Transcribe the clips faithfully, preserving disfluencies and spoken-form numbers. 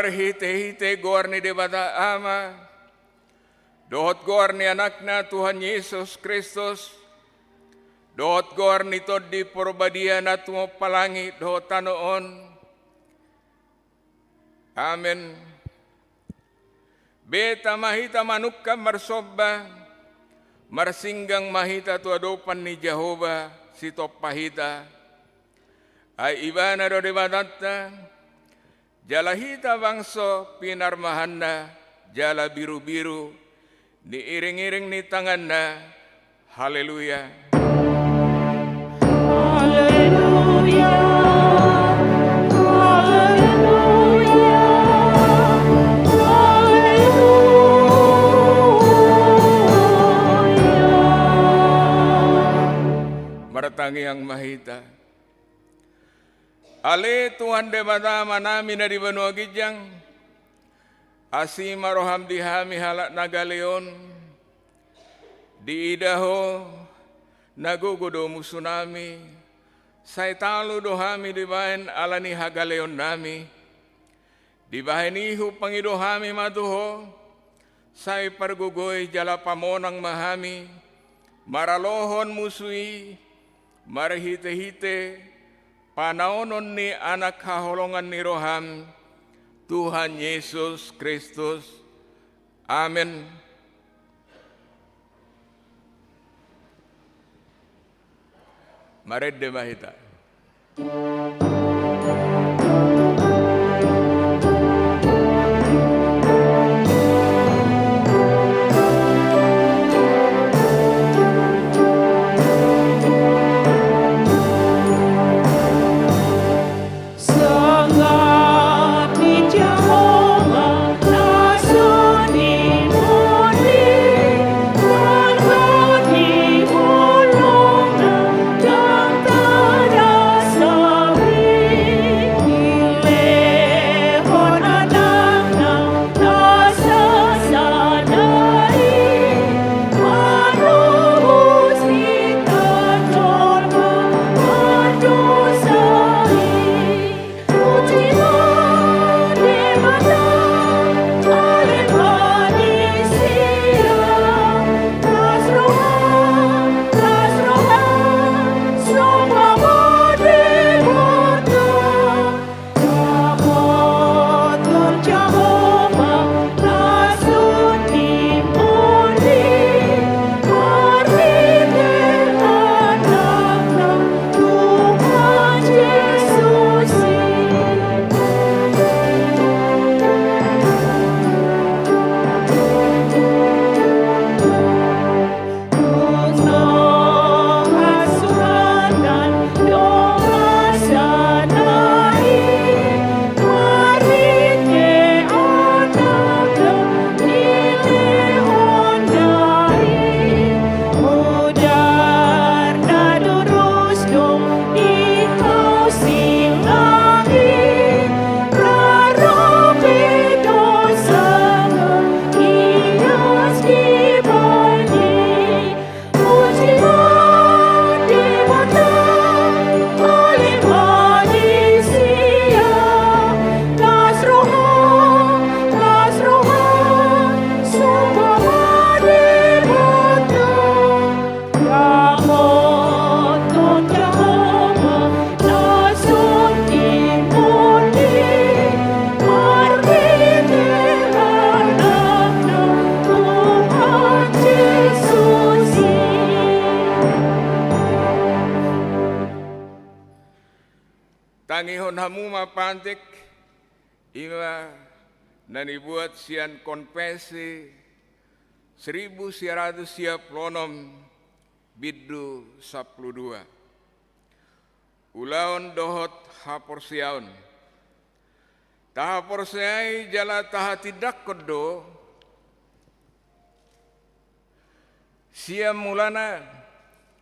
Marhitehite goar ni Debata Ama, dohot goar ni Anakna Tuhan Jesus Kristus, dohot goar ni Tondi Porbadia na tumompa langit dohot tano on. Amen. Beta ma hita manungkap marsomba, marsinggang ma hita tu adopan ni Jahowa Sitompa hita. Ai Ibana do Debatanta, jala hita bangso pinarmahanna, jala birubiru ni iringiring ni tanganna. Haleluya. Haleluya. Haleluya. Haleluya. Martangiang ma hita. Ale Tuhan Debata Amanami na di banua ginjang, asi ma roham di hami halak na gale on. Diida Ho, na gogo do musunami, sai talu do hami dibahen ala ni hagaleonnami. Dibahen i hupangido hami ma tu Ho, sai pargogoi jala pamonang ma hami maralohon musu i, marhitehite panaonon ni Anak haholongan ni roham, Tuhan Jesus Kristus. Amen. Marende ma hita. Tangihon hamu ma pantek, ima na nibuat sian Konfesi seribu sia ratus sia pulu onom, bindu sampulu dua. Ulaon dohot haporseaon. Tahaporseai jala tahatindangkon do, sian mulana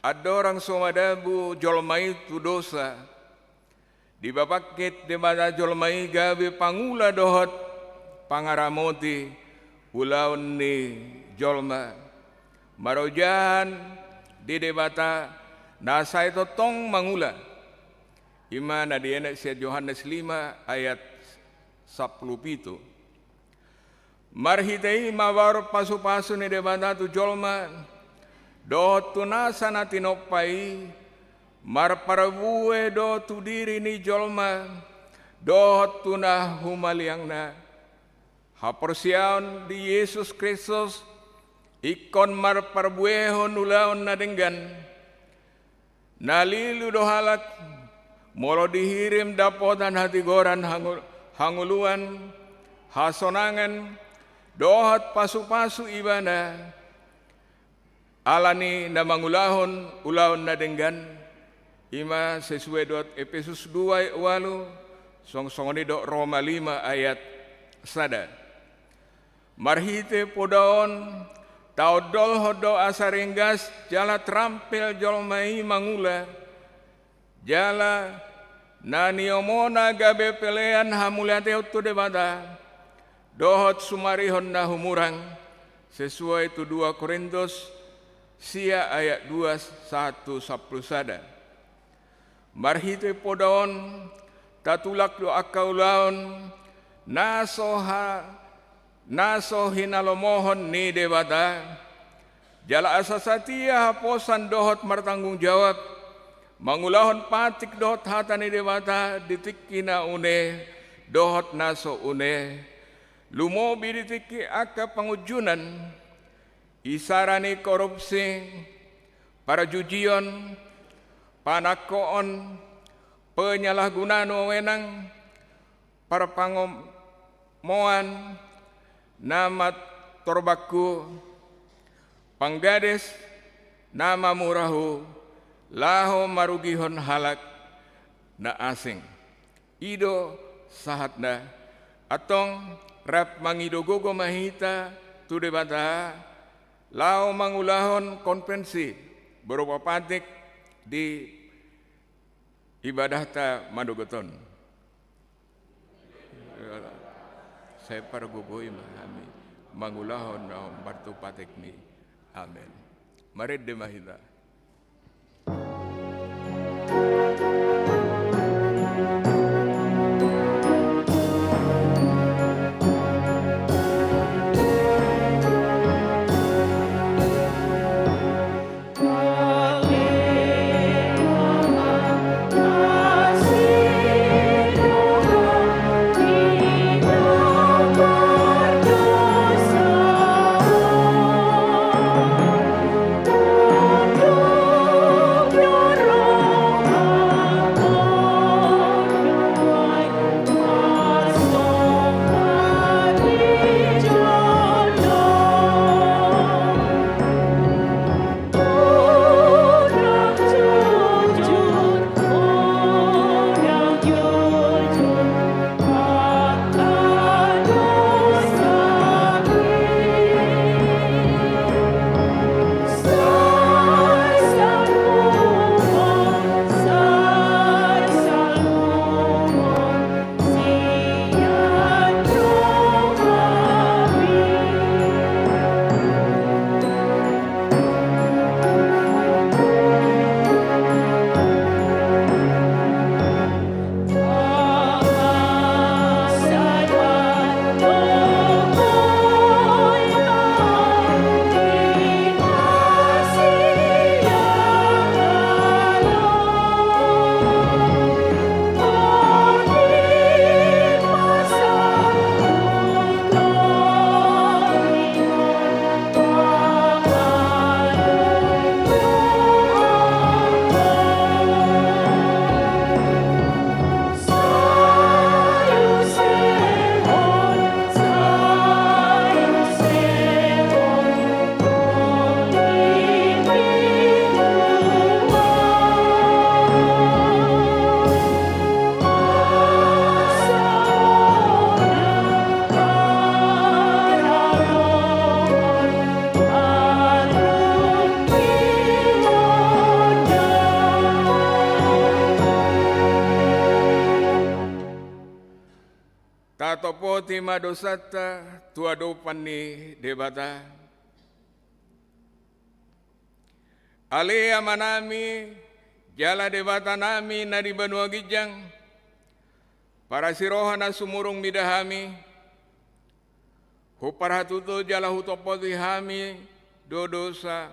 andorang so madabu jolma i tu dosa, dipabangkit Debata jolma i gabe pangula dohot pangaramoti ulaon ni jolma, marojahan di Debata na sai tongtong mangula. Ima na dienet sian Johannes lima ayat sampulu pitu. Marhite i mabaor pasupasu ni Debata tu jolma dohot tu nasa na tinompa i, marparbue do tu diri ni jolma dohot tu na humaliangna. Haporseaon di Jesus Kristus ingkon marparbuehon ulaon na denggan. Na lilu do halak molo dihirim dapotan hatigoran hangu-, hangoluan, hasonangan, dohot pasupasu ibana, ala ni na mangulahon ulaon na denggan, i ma sesuai dohot Epesus dua ayat ualu, song-, songon i dohot Roma lima ayat sada. Marhite poda on, taondolhon do asa ringgas jala trampil jolma i mangula, jala na niomona gabe pelean hamuliateon tu Debata, dohot sumarihon na humurang, sesuai tu dua Korintus sia ayat dua sahat tu sampulu sada. Marhite poda on, tatulak do angka ulaon na so ha-, na so hinalomohon ni Debata, jala asa satia haposan dohot martanggung jawab, mangulahon patik dohot hata ni Debata di tingki na une dohot na so une, lumobi di tingki angka pangunjunan, isara ni korupsi, parjujion, panangkoon, penyalahgunaan wewenang, parpangomoan, na matorbangku, panggadis, na mamurahu, laho marugihon halak na asing. I do sahatna. Antong rap mangido gogo ma hita tu Debata, laho mangulahon konvensi berupa patik di ibadahta manogot on. Sai pargogoi ma hami mangulahon na hombar tu patikmi. Amen. Marende ma hita. Tatopoti ma dosanta tu adopan ni Debata. Ale Amanami, jala Debatanami na di banua ginjang, Parasi roha na sumurung mida hami, huparhatutu jala hutompoti hami do dosa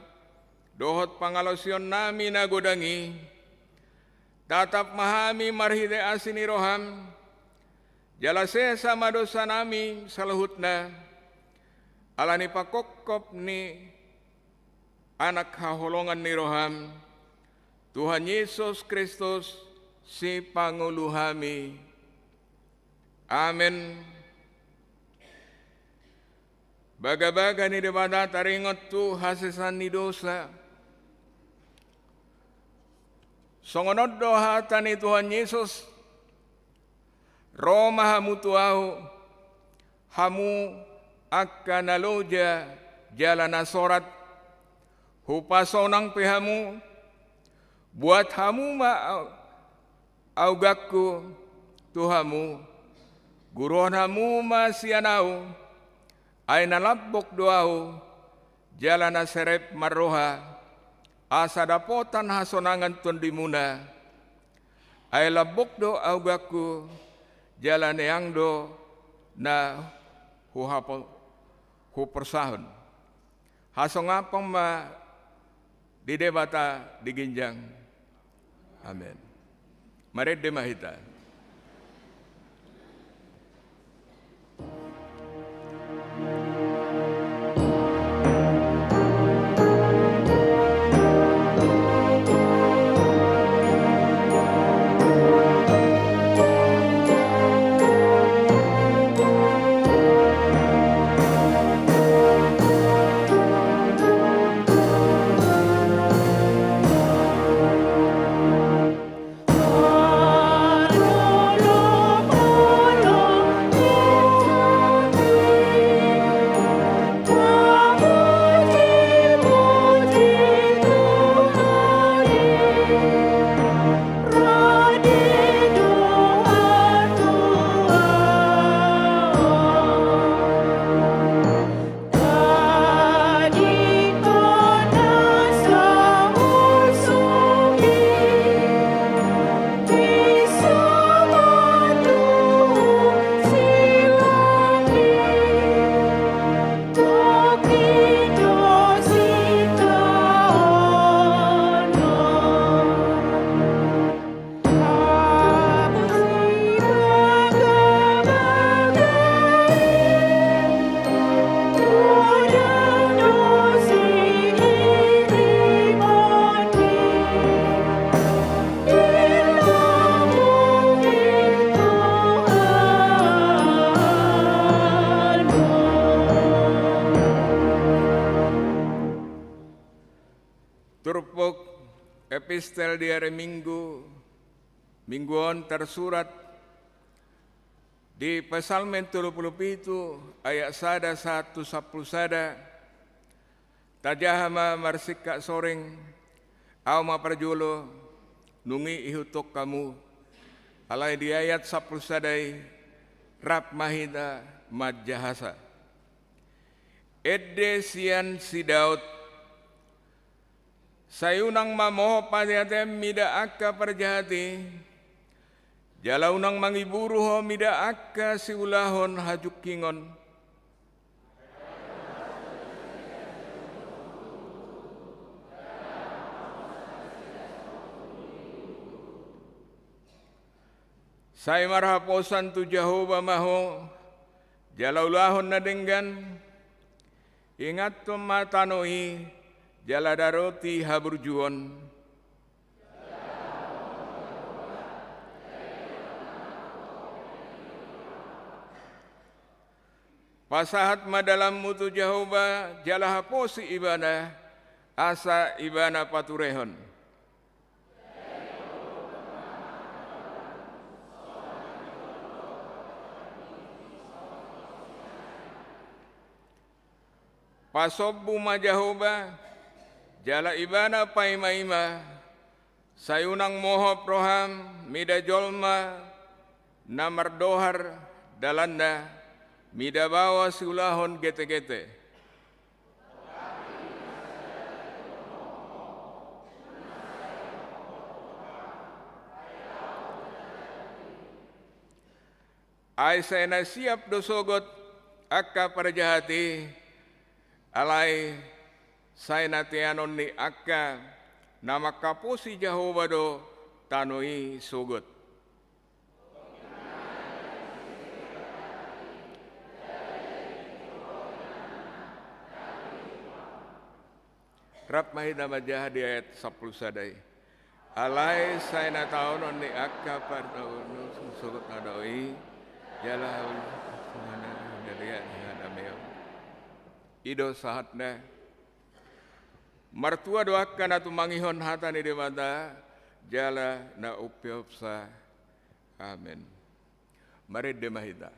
dohot pangalaosionnami na godang i. Tatap ma hami marhite asi ni roham, jala sesa ma dosanami saluhutna, ala ni pangkophop ni Anak haholongan ni roham, Tuhan Jesus Kristus, Sipangolu hami. Amen. Bagabaga ni Debata taringot tu hasesaan ni dosa. Songon on do hata ni Tuhan Jesus: Ro ma hamu tu Ahu, hamu angka na loja jala na sorat, hupasonang pe hamu. Buat hamu ma au-, augangku tu hamu, guruhon hamu ma sian Ahu, ai na lambok do Ahu jala na serep marroha, asa dapotan hasonangan tondimuna. Ai lambok do augangku, jala neang do na huhapo-, huporsahon. Hasangapon ma di Debata di ginjang. Amen. Marende ma hita. Turpuk epistel di ari Minggu, Minggu on tarsurat di Psalmen tolu pulu pitu, ayat sada sahat tu sampulu sada. Tajaha ma marsingkat soring, ahu ma parjolo, nunga i ihuthon hamu. Alai di ayat sampulu sada i, rap ma hita manjahasa. Ende sian si Daud. Sai unang ma mohop ateatean mida angka parjahat i, jala unang mangiburu ho mida angka siulahon hajungkingon. Sai marhaposan tu Jahowa ma ho, jala ulahon na denggan. Ingathon ma tano i, jala daroti haburjuon. Pasahat ma dalanmu tu Jahowa, jala haposi Ibana, asa Ibana paturehon. Pasombu ma Jahowa, jala Ibana paimaima, sai unang mohop roham mida jolma na mardohar dalanna, mida baoa siulahon getegete. Ai sai na siap do sogot angka parjahat i, alai sai na teanon ni angka na manghaposi Jahowa do tano i sogot. Rap ma hita manjaha di ayat sampulu sada i. Alai sai na taonon ni angka partaon sogot na dao i, jala uli sungana dalian hadameon. I do sahatna. Martua do angka na tumangihon hata ni Debata, jala na umpeopsa. Amen. Marende ma hita.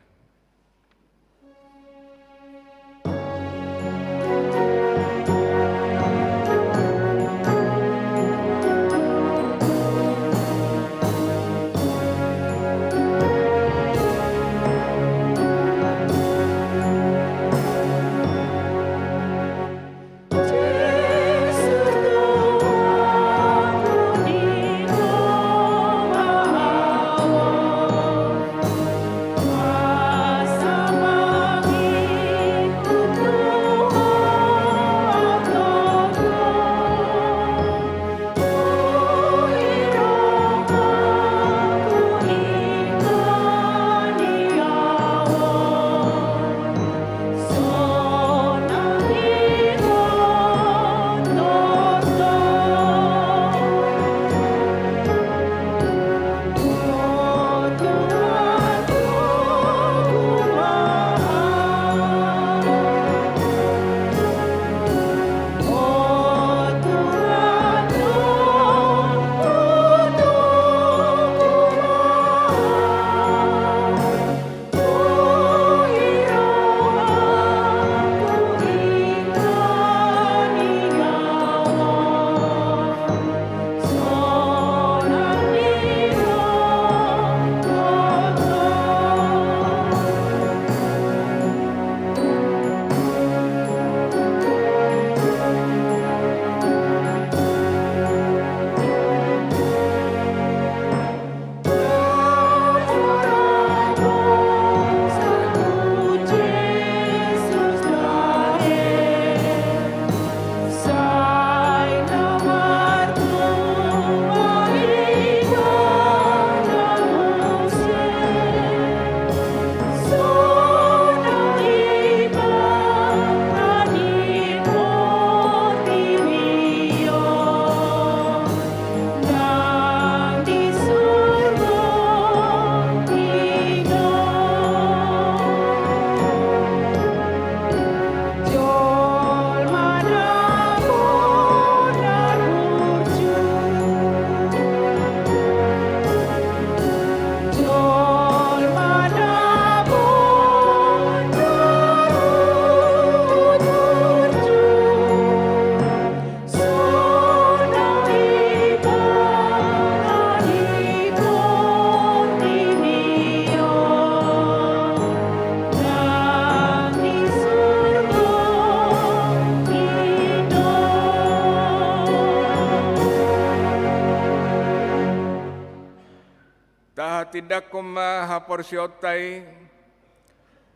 Tahatindangkon ma haporseaonta i,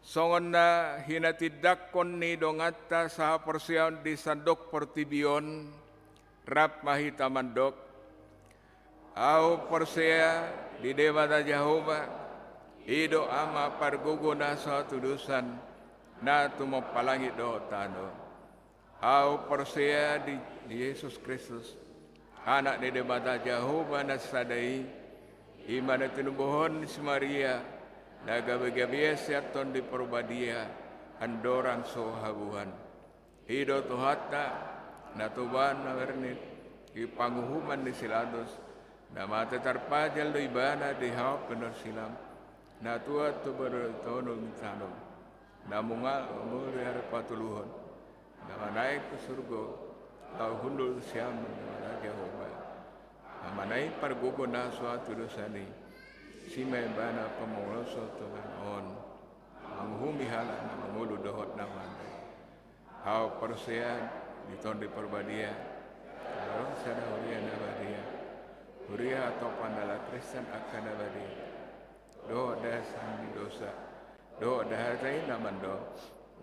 songon na hinatindangkon ni donganta sahaporseaon di sandok portibi on, rap ma hita mandok. Ahu porsea di Debata Jahowa, i do Ama pargogo na so hatudosan, na tumompa langit dohot tano. Ahu porsea di, di Jesus Kristus, Anak ni Debata Jahowa na sada i, i ma na tinubuhon ni si Maria, na gabe-gabean sian Tondi Parbadia, andorang so habuhan. I do Tuhanta, na tuba na marnit, di panguhuman ni si Pilatus, na mate tarpajal do ibana di hau pinarsilang, na tuat tubu do di tano, na mangolu di ari patoluhon, na manaek tu surgo, laho hundul sian Debata Jahowa, Ama na i pargogo na so hatudosan i, disi ma ibana pamangoloshon tu tano on, manguhumi halak na mangolu dohot na mate. Ahu porsea di Tondi Parbadia, adong sada huria na badia, huria hatopan ni halak Kristen angka na badia. dohot dahesan ni dosa, dohot dahesan ni na mandok,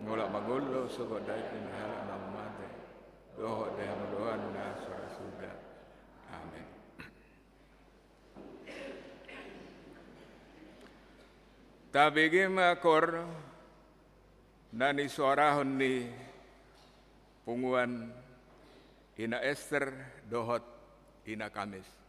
molo mangolu sogot daging ni halak na mate, dohot dahesan ni na so ra surga. Amen. Tabege ma kor na nisuarahon ni punguan Ina Ester dohot Ina Kamis.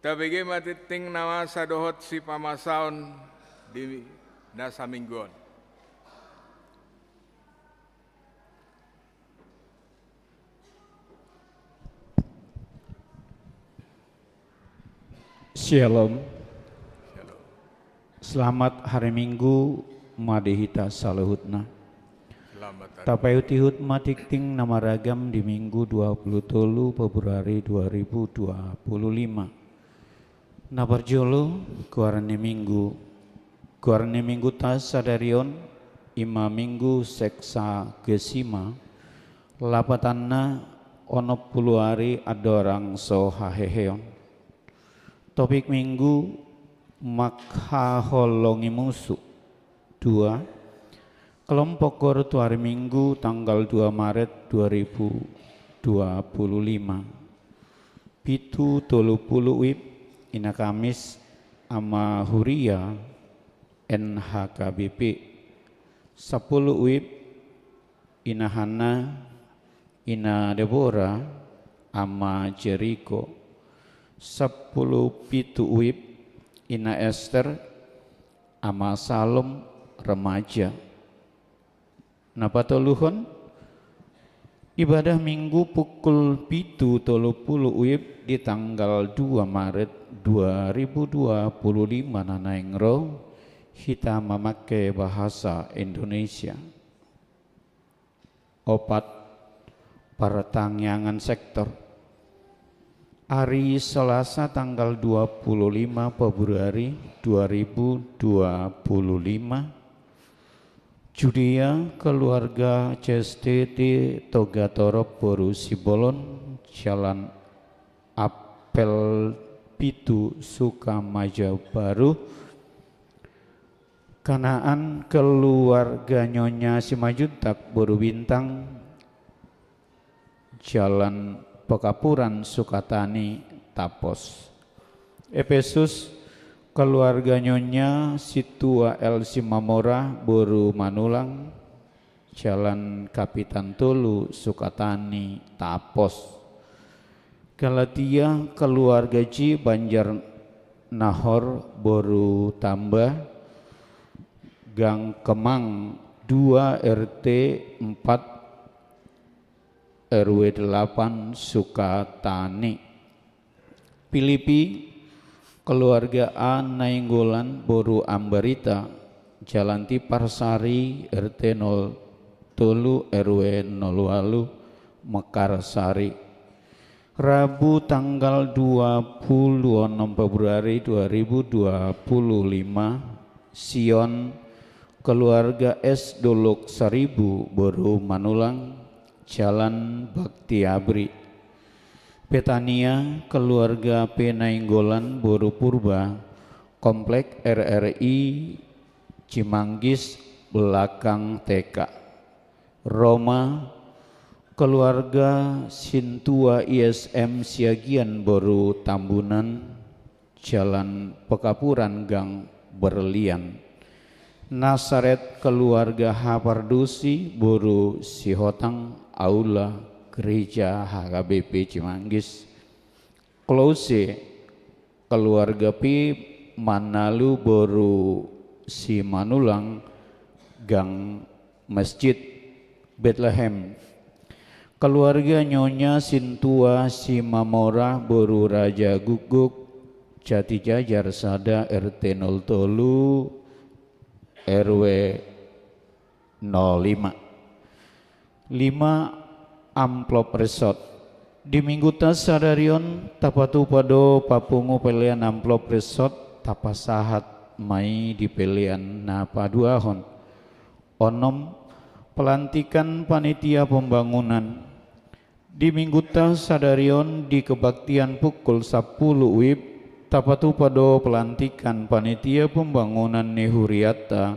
Tabege ma tingting na masa dohot sipamasaon di na saminggu on. Shalom. Selamat hari Minggu ma di hita saluhutna. Selamat hari. Tapaihut-ihut ma tingting na maragam di Minggu dua puluh tolu Februari dua ribu dua puluh lima. Na parjolo, goar ni Minggu. Goar ni Mingguta sadari on, i ma Minggu Sexagesima, lapatanna onom pulu ari andorang so haheheon. Topik Minggu, manghaholongi musu. Dua, kelompok gor tu ari Minggu tanggal dua Maret dua ribu dua puluh lima. Pitu tolu pulu WIB, Ina Kamis, Ama Huria, N H K B P. Sampulu WIB, Ina Hanna, Ina Debora, Ama Jeriko. Sampulu pitu WIB, Ina Ester, Ama Salom, remaja. Na patoluhon, ibadah Minggu pukul pitu tolu pulu WIB di tanggal dua Maret dua ribu dua puluh lima na naeng ro, hita mamangke bahasa Indonesia. Opat, partangiangan sektor. Ari Selasa tanggal dua puluh lima Februari dua ribu dua puluh lima, Judea, keluarga C S T T Togatorop boru Simbolon, Jalan Apel pitu Sukamaja Baru. Kanaan, keluarga Nyonya Simanjuntak boru Bintang, Jalan Pekampuran Sukatani, Tapos. Epesus, keluarga Nyonya Sintua L Simamora boru Manulang, Jalan Kapitan Tolu, Sukatani, Tapos. Galatia, keluarga J Banjar Nahor boru Tamba, Gang Kemang dua, R T empat, R W delapan, Sukatani. Pilipi, keluarga A Nainggolan boru Ambarita, Jalan Tiparsari, R T nol tolu, R W nol walu, Mekarsari. Rabu tanggal dua puluh enam Februari dua ribu dua puluh lima, Sion, keluarga S Dolok Saribu boru Manulang, Jalan Bakti Abri. Petania, keluarga P Nainggolan boru Purba, Komplek R R I Cimanggis, belakang T K. Roma, keluarga Sintua I S M Siagian boru Tambunan, Jalan Pekampuran, Gang Berlian. Nasaret, keluarga H Pardusi boru Sihotang, Aula Gereja H K B P Cimanggis. Kolose, keluarga P Manalu boru Simanulang, Gang Masjid. Betlehem, keluarga Nyonya Sintua Simamora boru Raja Guguk, Jatijajar sada, R T nol tolu, R W nol lima. Lima, amplop resort. Di Mingguta sadari on tapatupa do papungu pelean amplop resort, tapasahat ma i di pelean na paduahon. Onom, pelantikan panitia pembangunan. Di Mingguta sadari on di kebaktian pukul sampulu WIB, tapatupa do pelantikan panitia pembangunan ni huriata,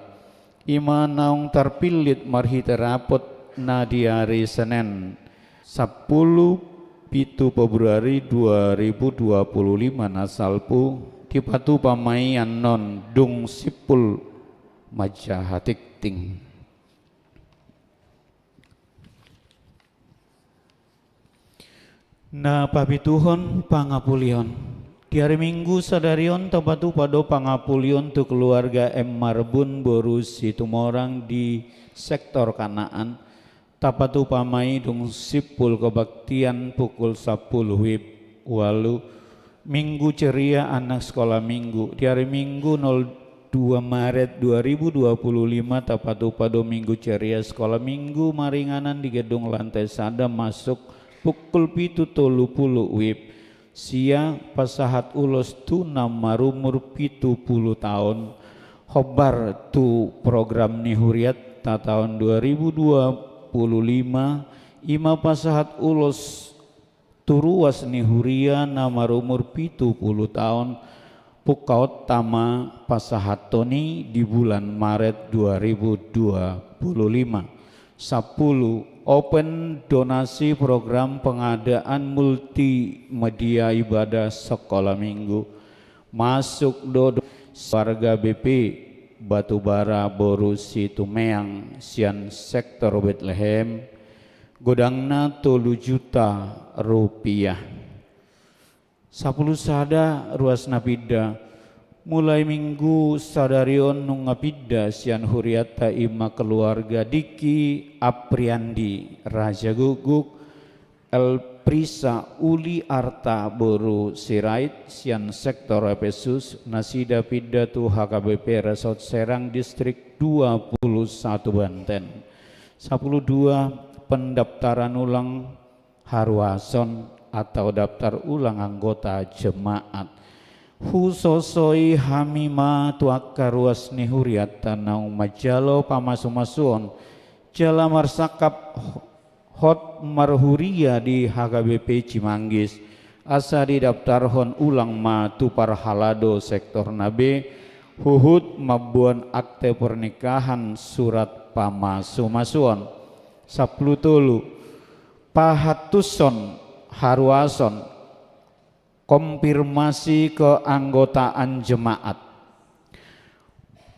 i ma naung tarpillit marhite rapot na di ari Senen, sampulu pitu Februari dua ribu dua puluh lima na salpu, dipatupa ma i annon dung simpul manjaha tingting. Na papituhon pangapulion. Di ari Minggu sadari on tapatupa do pangapulion tu keluarga M Marbun boru Situmorang di sektor Kanaan. Tapatupa ma i dung simpul kebaktian pukul sampulu wib. Ualu, Minggu Ceria anak sekolah Minggu. Di ari Minggu nol dua Maret dua ribu dua puluh lima tapatupa do Minggu Ceria sekolah Minggu maringanan di gedung lantai sada masuk pukul pitu tolu pulu wib. Sia, pasahat ulos tu na marumur pitu pulu taon. Hombar tu program ni huriatta taon dua ribu dua puluh lima, i ma pasahat ulos tu ruas ni huria na marumur pitu pulu taon. Pungkaonta ma pasahathon i di bulan Maret dua ribu dua puluh lima. Sampulu, open donasi program pengadaan multimedia ibadah sekolah Minggu. Masuk do, do warga B P Batubara boru Situmeang sian sektor Betlehem, godangna tolu juta rupiah. Sampulu sada, ruas na pinda. Mulai Minggu sadari on nunga pinda sian huriatta i ma keluarga Diki Apriandi Raja Guguk, Elprisa Uli Arta boru Sirait sian sektor Epesus, nasida pinda tu H K B P Resort Serang distrik dua pulu satu Banten. Sampulu dua, pendaftaran ulang haruason atau daftar ulang anggota jemaat. Husosoi hami ma tu angka ruas ni huriatta naung manjalo pamasumasuon jala marsangkap hot marhuria di H K B P Cimanggis, asa didaftarhon ulang ma tu parhalado sektorna be, huhut mamboan akte pernikahan surat pamasumasuon. Sampulu tolu, pahantuson haruason konfirmasi keanggotaan jemaat.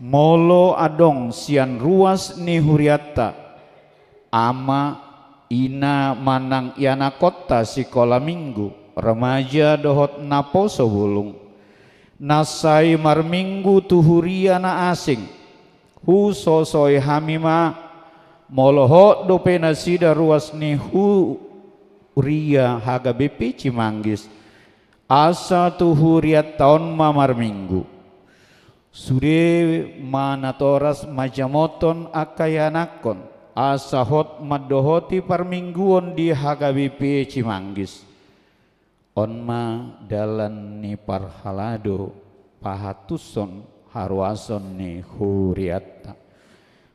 Molo adong sian ruas ni huriatta, ama, ina manang ianakhonta sikola Minggu, remaja dohot naposo bulung, na sai marminggu tu huria na asing, husosoi hami ma, molo hot dope nasida ruas ni huria H K B P Cimanggis, asa tu huriatta on ma marminggu. Sude ma natoras manjamothon angka ianakhon, asa hot mandohoti parmingguon di H K B P Cimanggis. On ma dalan ni parhalado pahantuson haruason ni huriatta.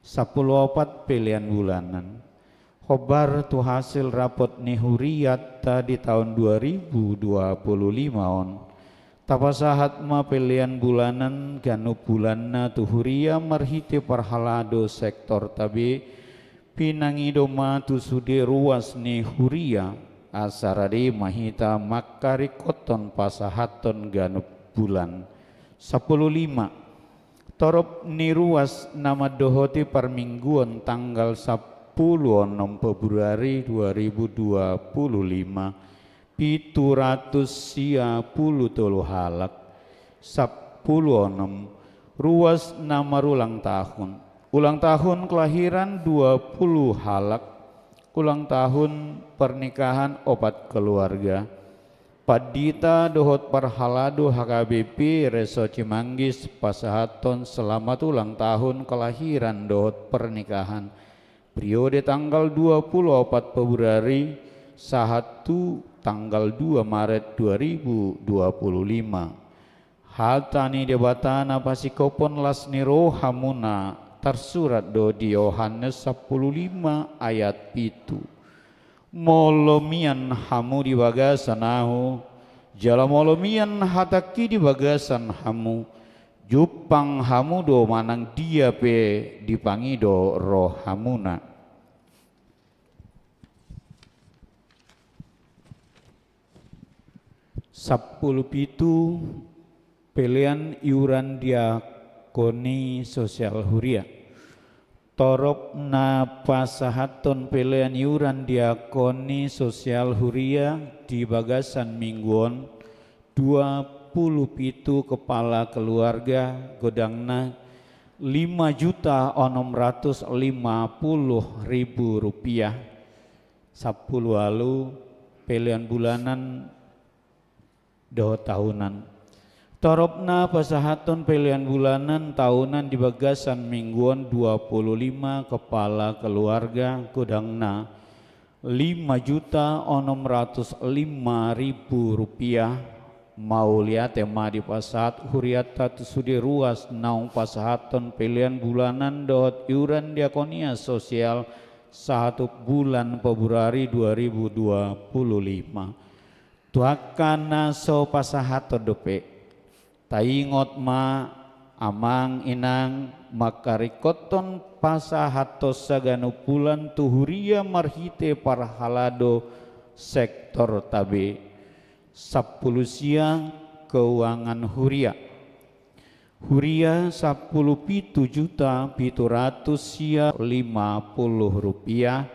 Sampulu opat, pelean bulanan. Hombar tu hasil rapot ni huriatta di taon dua ribu dua pulu lima on, tapasahat ma pelean bulanan ganup bulanna tu huria marhite parhalado sektorta be, pinangido ma tu sude ruas ni huria, asa rade ma hita mangkaringkothon pasahathon ganup bulan. Sampulu lima, torop ni ruas na mandohoti parmingguon tanggal sampulu onom Februari dua ribu dua pulu lima, pitu ratus sia pulu tolu halak. Sampulu onom, ruas na marulang tahun. Ulang tahun kelahiran dua pulu halak. Ulang tahun pernikahan opat keluarga. Pandita dohot parhalado H K B P Resort Cimanggis pasahathon selamat ulang tahun kelahiran dohot pernikahan. Periode tanggal dua pulu opat Februari sahat tu tanggal dua Maret dua ribu dua pulu lima. Hata ni Debata na pasingkophon las ni rohamuna tarsurat do di Johannes sampulu lima ayat pitu. Molo mian hamu di bagasan ahu, jala molo mian hatangki di bagasan hamu, jumpang hamu do manang dia pe dipangido rohamuna. Sampulu pitu, pelean iuran diakoni sosial huria. Torop na pasahathon pelean iuran diakoni sosial huria di bagasan minggu on, dua puluh pitu kepala keluarga, godangna lima juta onom ratus lima puluh ribu rupiah. Sampulu ualu pelean bulanan dohot tahunan. Toropna pasahathon pelean bulanan tahunan di bagasan minggu on dua puluh lima kepala keluarga, godangna lima juta onom ratus lima ribu rupiah. Mauliate ma dipasahat hurianta tu sude ruas naung pasahathon pelean bulanan dohot iuran diakonia sosial sahat tu bulan Februari dua ribu dua puluh lima. Tu angka na so pasahathon dope, taingot ma, amang inang, mangkaringkothon pasahathon saganup bulan tu huria marhite parhalado sektorta be. Sampulu sia, keuangan huria. Huria sampulu pitu juta pitu ratus sia lima puluh rupiah,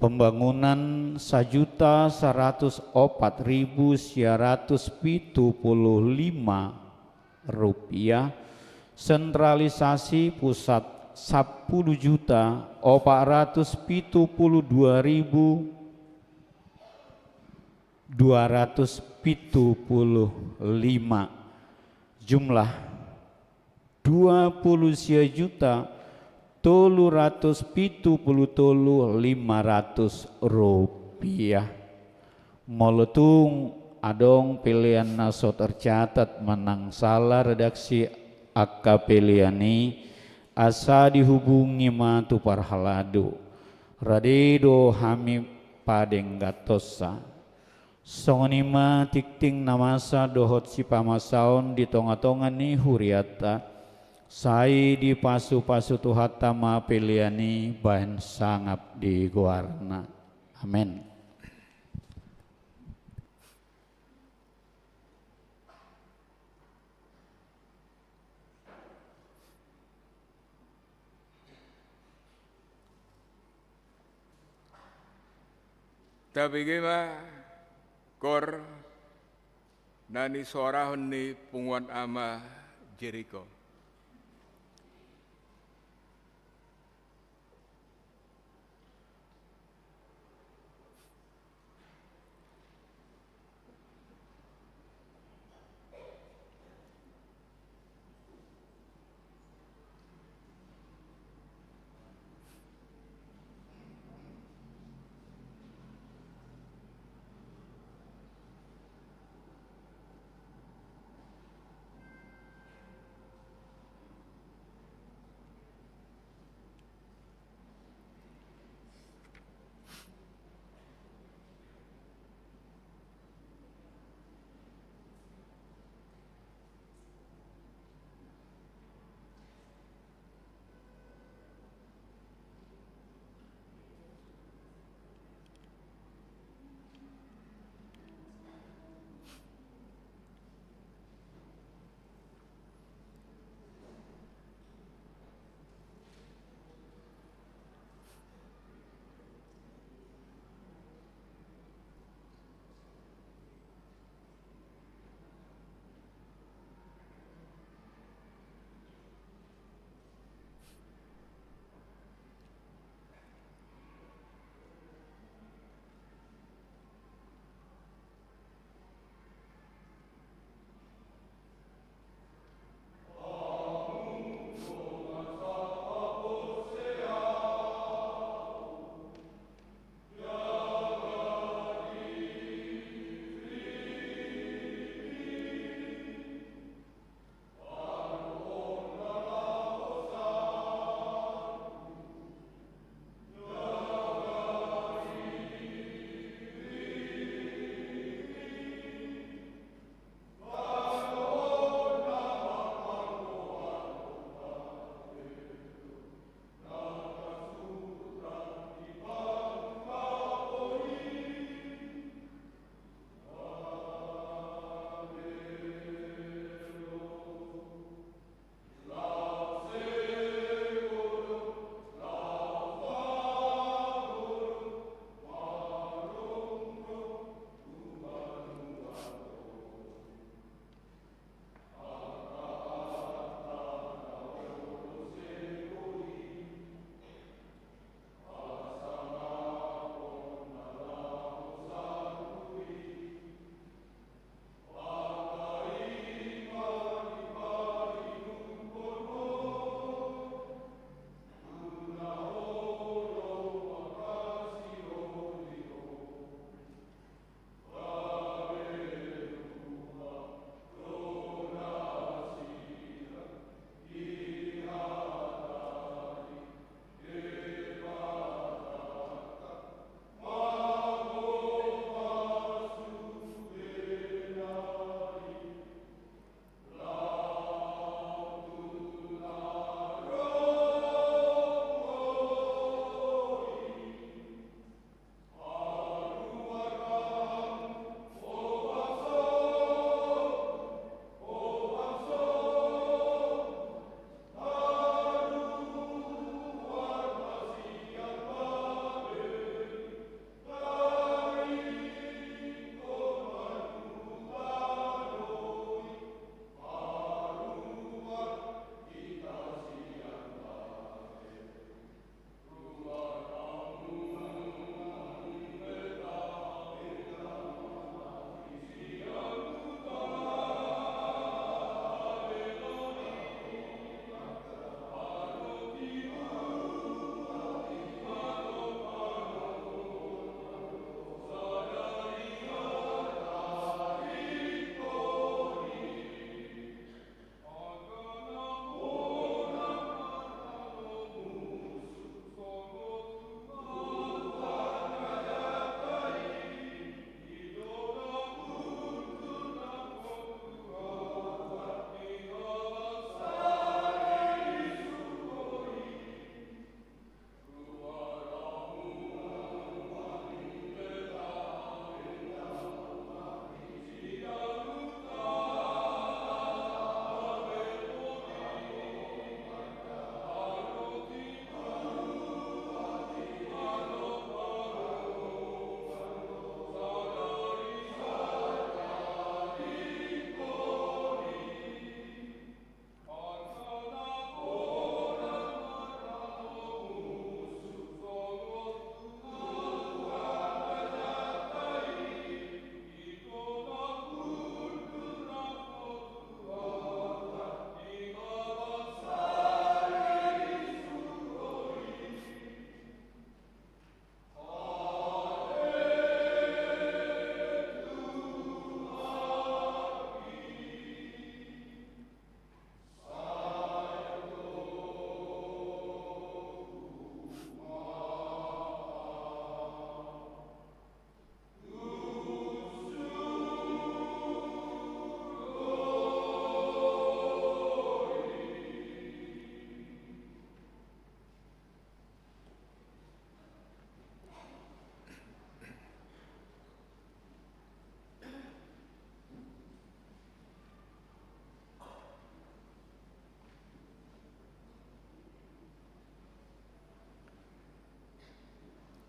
pembangunan sajuta saratus opat ribu sia ratus pitu puluh lima rupiah, sentralisasi pusat sampulu juta opat ratus pitu puluh dua ribu dua ratus pitu puluh lima. Jumlah dua pulu sia juta tolu ratus pitu pulu tolu lima ratus rupiah. Molo tung adong pelean na so tercatat manang sala redaksi angka pelean i, asa dihubungi ma tu parhalado. Rade do hami padengganhonsa. Songon i ma tingting na masa dohot sipamasaon di tongatonga ni hurianta, sai dipasupasu Tuhanta ma pelean i bahen sangap di goarna. Amen. Tabege ma koor na nisoarahon ni punguan ama Jeriko.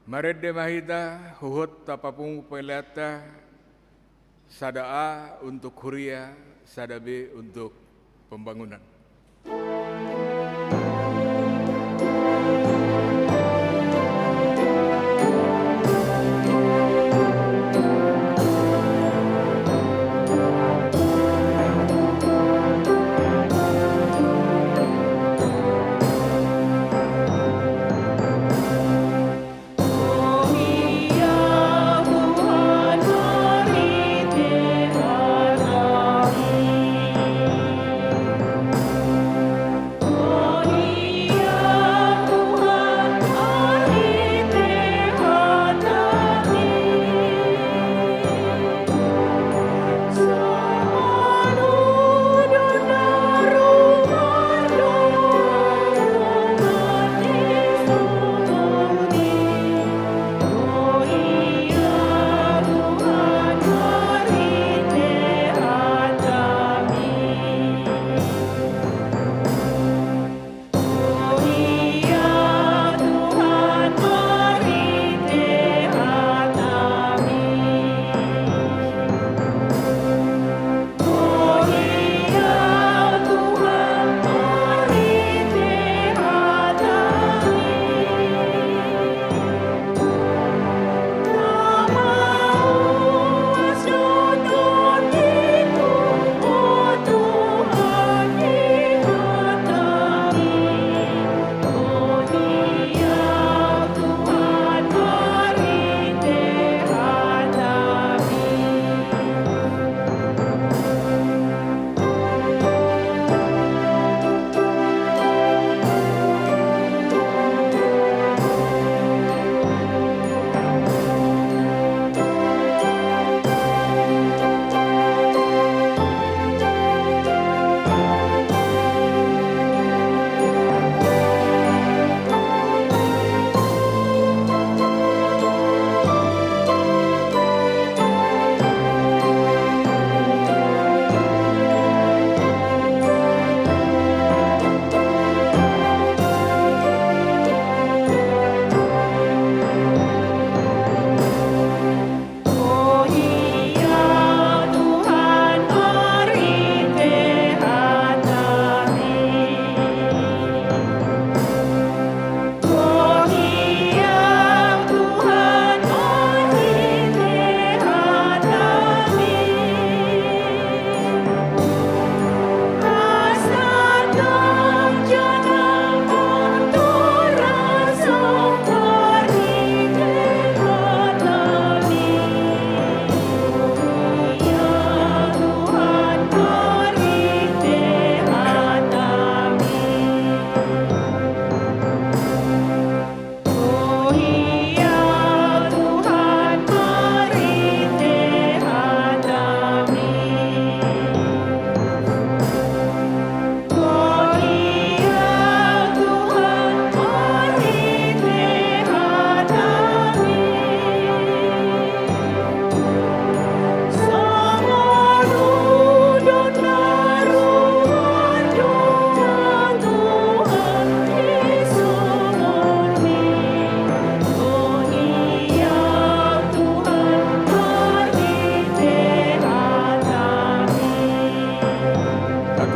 Marende ma hita, huhut tapapungu peleanta, sada A untuk huria, sada B untuk pembangunan.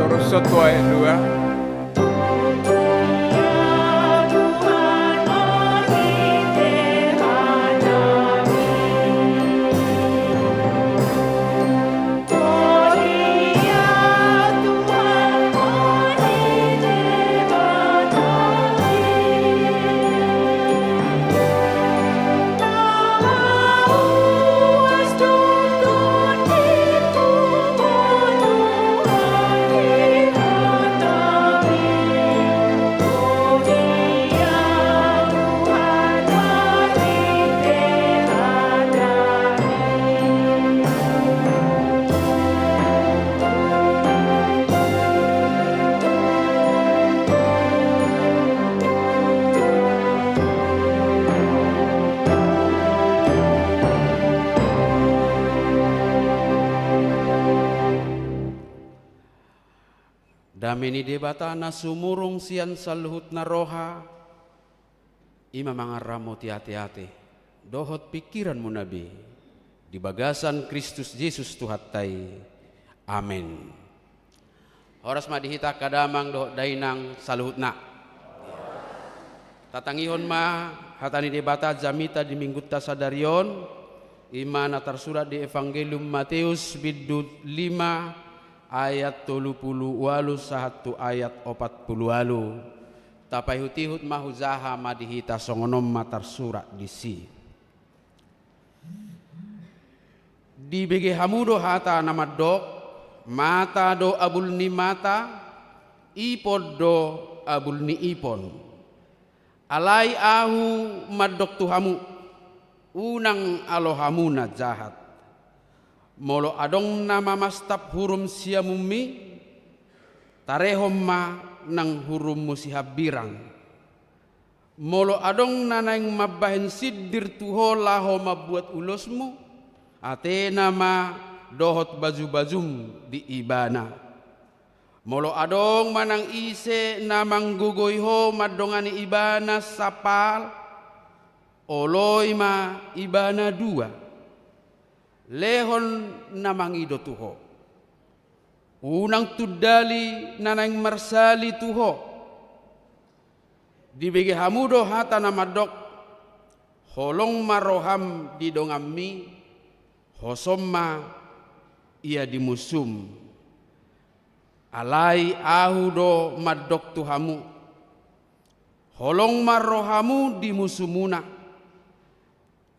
Torus satu ayat dua. Dame ni Debata na sumurung sian saluhutna roha, i ma mangaramoti ateate. dohot pingkiranmuna be di bagasan Kristus Jesus Tuhanta i. Amen. Horas ma di hita angka damang dohot dainang saluhutna. Tatangihon ma hata ni Debata jamita di minggunta sadari on, i ma na tarsurat di Evangelium Mateus bindu lima ayat tolu pulu ualu sahat tu ayat opat pulu ualu. Tapaihut-ihut ma hujaha ma di hita, songon on ma tarsurat disi. Dibege hamu do hata na mandok: Mata do abul ni mata, ipon do abul ni ipon. Alai ahu mandok tu hamu, unang alo hamu na jahat. Molo adong na mamastap hurum siamunmi, tarehon ma nang hurummu sihambirang. Molo adong na naeng mambahen sindir tu ho laho mambuat ulosmu, atena ma dohot baju-bajum di ibana. Molo adong manang ise na manggogoi ho mandongani ibana sapal, oloi ma ibana dua. Lehon na mangido tu ho. Unang tundali na naeng marsali tu ho. Dibege hamu do hata na mandok: Holong ma roham di donganmi, hosom ma ia di musum. Alai ahu do mandok tu hamu, holong ma rohamu di musumuna.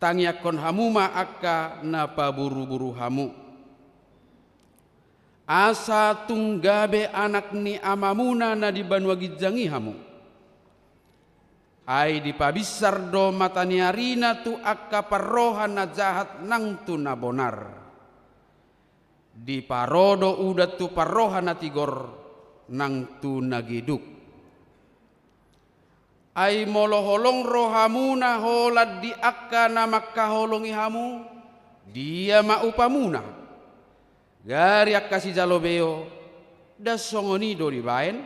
Tangiangkon hamu ma angka na paburu-buru hamu. Asa tung gabe anak ni Amamuna na di banua ginjang i hamu. Ai dipabinsar do mata ni arina tu angka parroha na jahat nang tu na bonar. Diparo do udan tu parroha na tigor nang tu na geduk. Ai molo holong rohamuna holan di angka na mangkaholongi hamu, dia ma upamuna? Gari angka sijalo beo, ndang songon i do dibaen?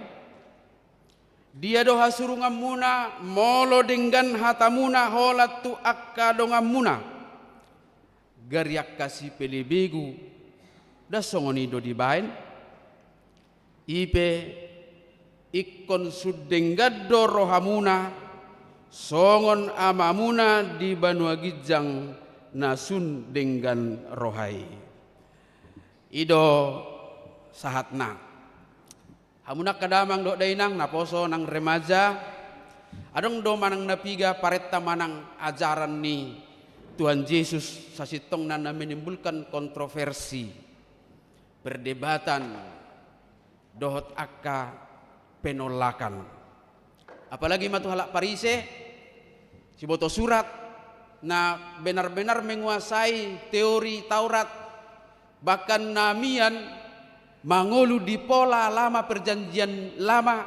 Dia do hasurunganmuna molo denggan hatamuna holan tu angka donganmuna? Gari angka sipelebegu, ndang songon i do dibaen? I pe, ingkon sun denggan do rohamuna, songon Amamuna di banua ginjang na sun denggan roha i. I do sahatna. Hamu angka damang dohot dainang, naposo nang remaja, adong do manang na piga parenta manang ajaran ni Tuhan Jesus sasintongna na menimbulkan kontroversi, perdebatan, dohot angka penolakan. Apalagi ma tu halak Parise, siboto surat na benar-benar menguasai teori Taurat, bahkan na mian mangolu di pola lama, Perjanjian Lama.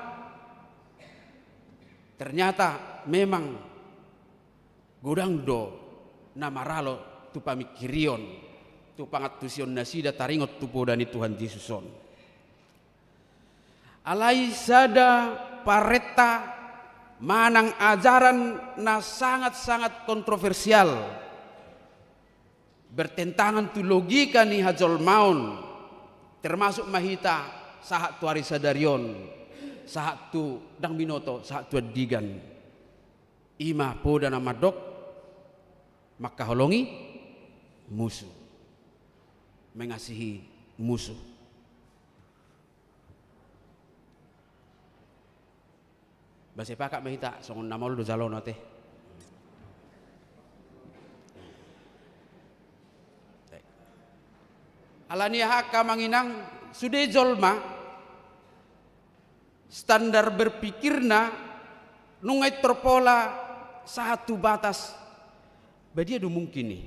Ternyata memang godang do na maralo tu pamingkirion, tu pangantusion nasida taringot tu poda ni Tuhan Jesus on. Alai sada parenta manang ajaran na sangat-sangat kontroversial, bertentangan tu logika ni hajolmaon, termasuk ma hita sahat tu ari sadari on, sahat tu dang binoto, sahat tu andigan. I ma poda na mandok mangkaholongi musu, mengasihi musuh. Ba sepakat ma hita, songon na maol do jaloon ate. Alani aha, angka amang inang, sude jolma standar berpikirna nunga intor pola sahat tu batas, ba dia do mungkin i?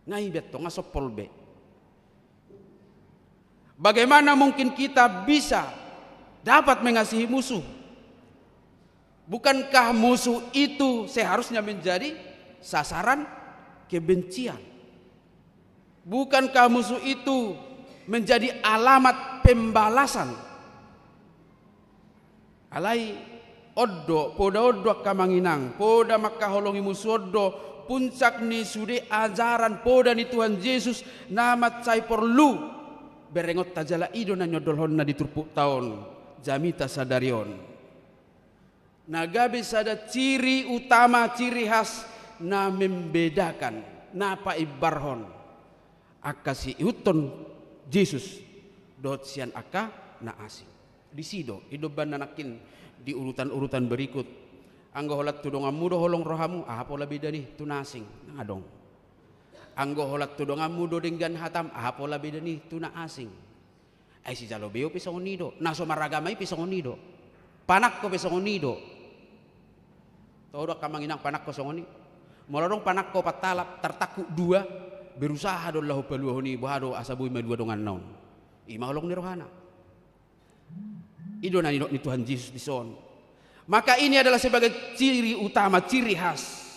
Nga i be antong, nga sompol be. Bagaimana mungkin kita bisa dapat mengasihi musuh? Bukankah musuh itu seharusnya menjadi sasaran kebencian? Bukankah musuh itu menjadi alamat pembalasan? Alai on do, poda on do angka amang inang, poda mangkaholongi musu on do Puncak ni sude ajaran poda ni Tuhan Jesus na mansai porlu berengonta jala i do na niondolhonna di turpukta on, jamita sadari on. Na gabe sada ciri utama, ciri khas na membedakan, na paimbarhon angka siihuthon Jesus dohot sian angka na asing. Disi do, i do umbahen nangkin di urutan-urutan berikut. Anggo holan tu donganmu do holong rohamu, aha pola bedana i tu na asing? Ndang adong. Anggo holan tu donganmu do denggan hatam, aha pola bedana i tu na asing? Ai sijalo beo pe songon i do, na so maragama i pe songon i do. Panakko pe songon i do. Toho do angka amang inang panakko songon i? Molo adong panakko opat halak, tartangkup dua, berusaha do laho paluahon i, boha do asa boi malua donganna on. I ma holong ni rohana. I do na nidok ni Tuhan Jesus dison. Maka ini adalah sebagai ciri utama, ciri khas.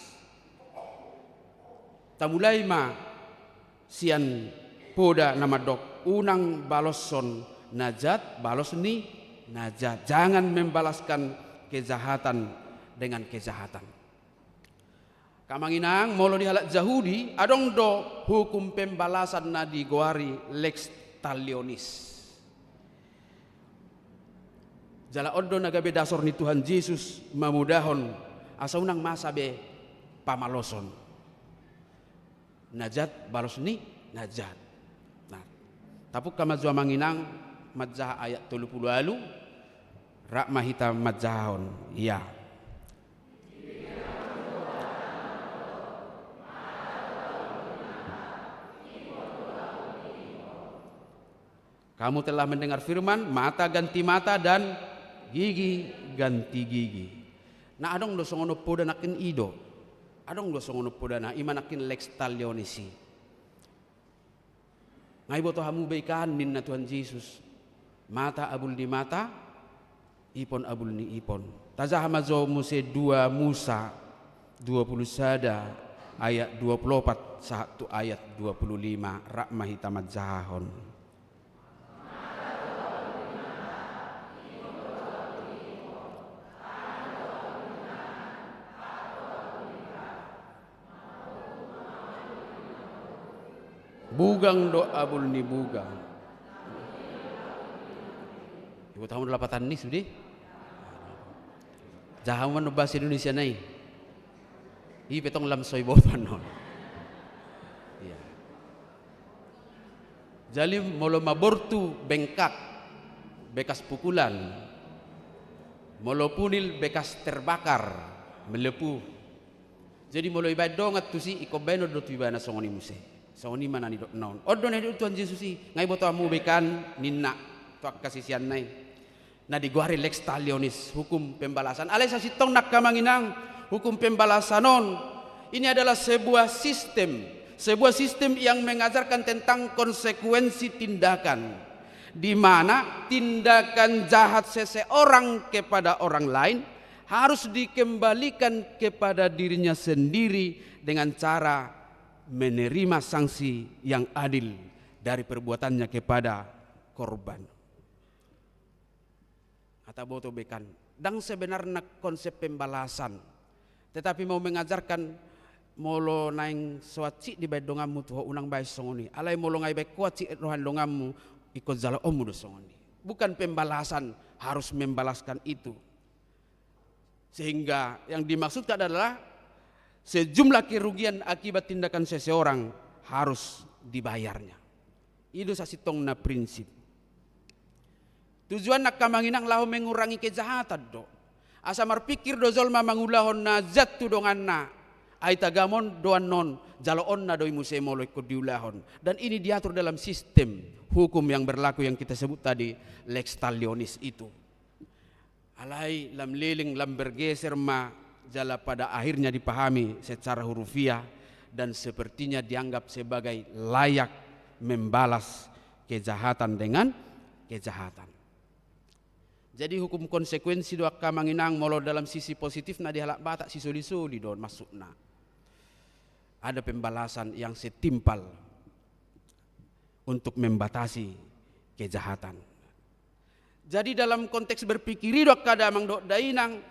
Tamulai ma sian poda na mandok, unang baloshon na jat balos ni na jat. Jangan membalaskan kejahatan dengan kejahatan. Angka amang inang, molo di halak Jahudi, adong do hukum pembalasan na digoari lex talionis. Jala on do na gabe dasor ni Tuhan Jesus mamodahon asa unang masa be pamaloshon. Na jat balos ni na jat. Nah, tapungka ma jo amang inang manjaha ayat tolu pulu ualu, rap ma hita manjahahon. Ia. Kamu telah mendengar firman, mata ganti mata dan gigi ganti gigi. Nah, adong do songon on poda nangkin i do. Adong do songon on poda na i ma nangkin lex talionis i. Nga iboto hamu be ikan ninna Tuhan Jesus. Mata abul ni mata, ipon abul ni ipon. Tajaha ma jo muse dua Musa dua pulu sada ayat dua pulu opat sahat tu ayat dua pulu lima, rap ma hita manjahahon. Bugang do abul ni bugang. Iboto hamu do lapatan ni sude? Jaha hamu ma bahasa Indonesia na i. I pe tong lam so iboto annon. Iya. Jadi molo mabortu bengkak, bekas pukulan. Molo punil bekas terbakar, melepuh. Jadi molo ibaen dongan tusi, ingkon baenon do tu ibana songon i muse. Songon i ma na nidokna on. On do na nidok Tuhan Jesus i, nga iboto hamu be ikan ninna tu angka siseanna i. Na digoari lex talionis, hukum pembalasan. Alai sasintongna angka amang inang, hukum pembalasan on, ini adalah sebuah sistem, sebuah sistem yang mengajarkan tentang konsekuensi tindakan, di mana tindakan jahat seseorang kepada orang lain harus dikembalikan kepada dirinya sendiri dengan cara menerima sanksi yang adil dari perbuatannya kepada korban. Nga taboto be ikan. Ndang sebenarna konsep pembalasan. Tetapi mau mengajarkan, molo naeng so hansit dibaen donganmu tu ho, unang baen songon i. Alai molo nga ibaen ho hansit roha ni donganmu, ingkon jaloonmu do songon i. Bukan pembalasan harus membalaskan itu. Sehingga yang dimaksudkan adalah sejumlah kerugian akibat tindakan seseorang harus dibayarnya. I do sasintongna prinsip. Tujuanna angka amang inang laho mengurangi kejahatan do. Asa marpikir do jolma mangulahon na jat tu donganna. Ai tagamon do annon, jaloonna do i muse molo ingkon diulahon. Dan ini diatur dalam sistem hukum yang berlaku yang kita sebut tadi lex talionis itu. Alai lam leleng, lam bergeser ma jala pada akhirnya dipahami secara hurufiah dan sepertinya dianggap sebagai layak membalas kejahatan dengan kejahatan. Jadi hukum konsekuensi do angka amang inang, molo dalam sisi positifna di halak Batak, sisolisoli do maksudna. Ada pembalasan yang setimpal untuk membatasi kejahatan. Jadi dalam konteks berpikir i do angka damang dohot dainang,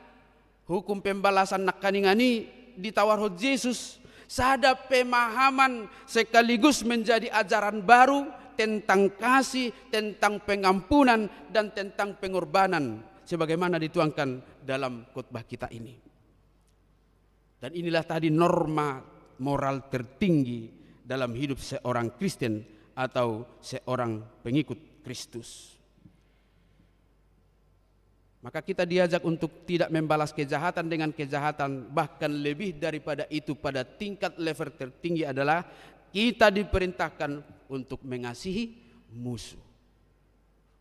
hukum pembalasan nangkaningan i ditawarhon Jesus Sada pemahaman sekaligus menjadi ajaran baru tentang kasih, tentang pengampunan, dan tentang pengorbanan, sebagaimana dituangkan dalam khotbah kita ini. Dan inilah tadi norma moral tertinggi dalam hidup seorang Kristen atau seorang pengikut Kristus. Maka kita diajak untuk tidak membalas kejahatan dengan kejahatan, bahkan lebih daripada itu, pada tingkat level tertinggi adalah kita diperintahkan untuk mengasihi musuh.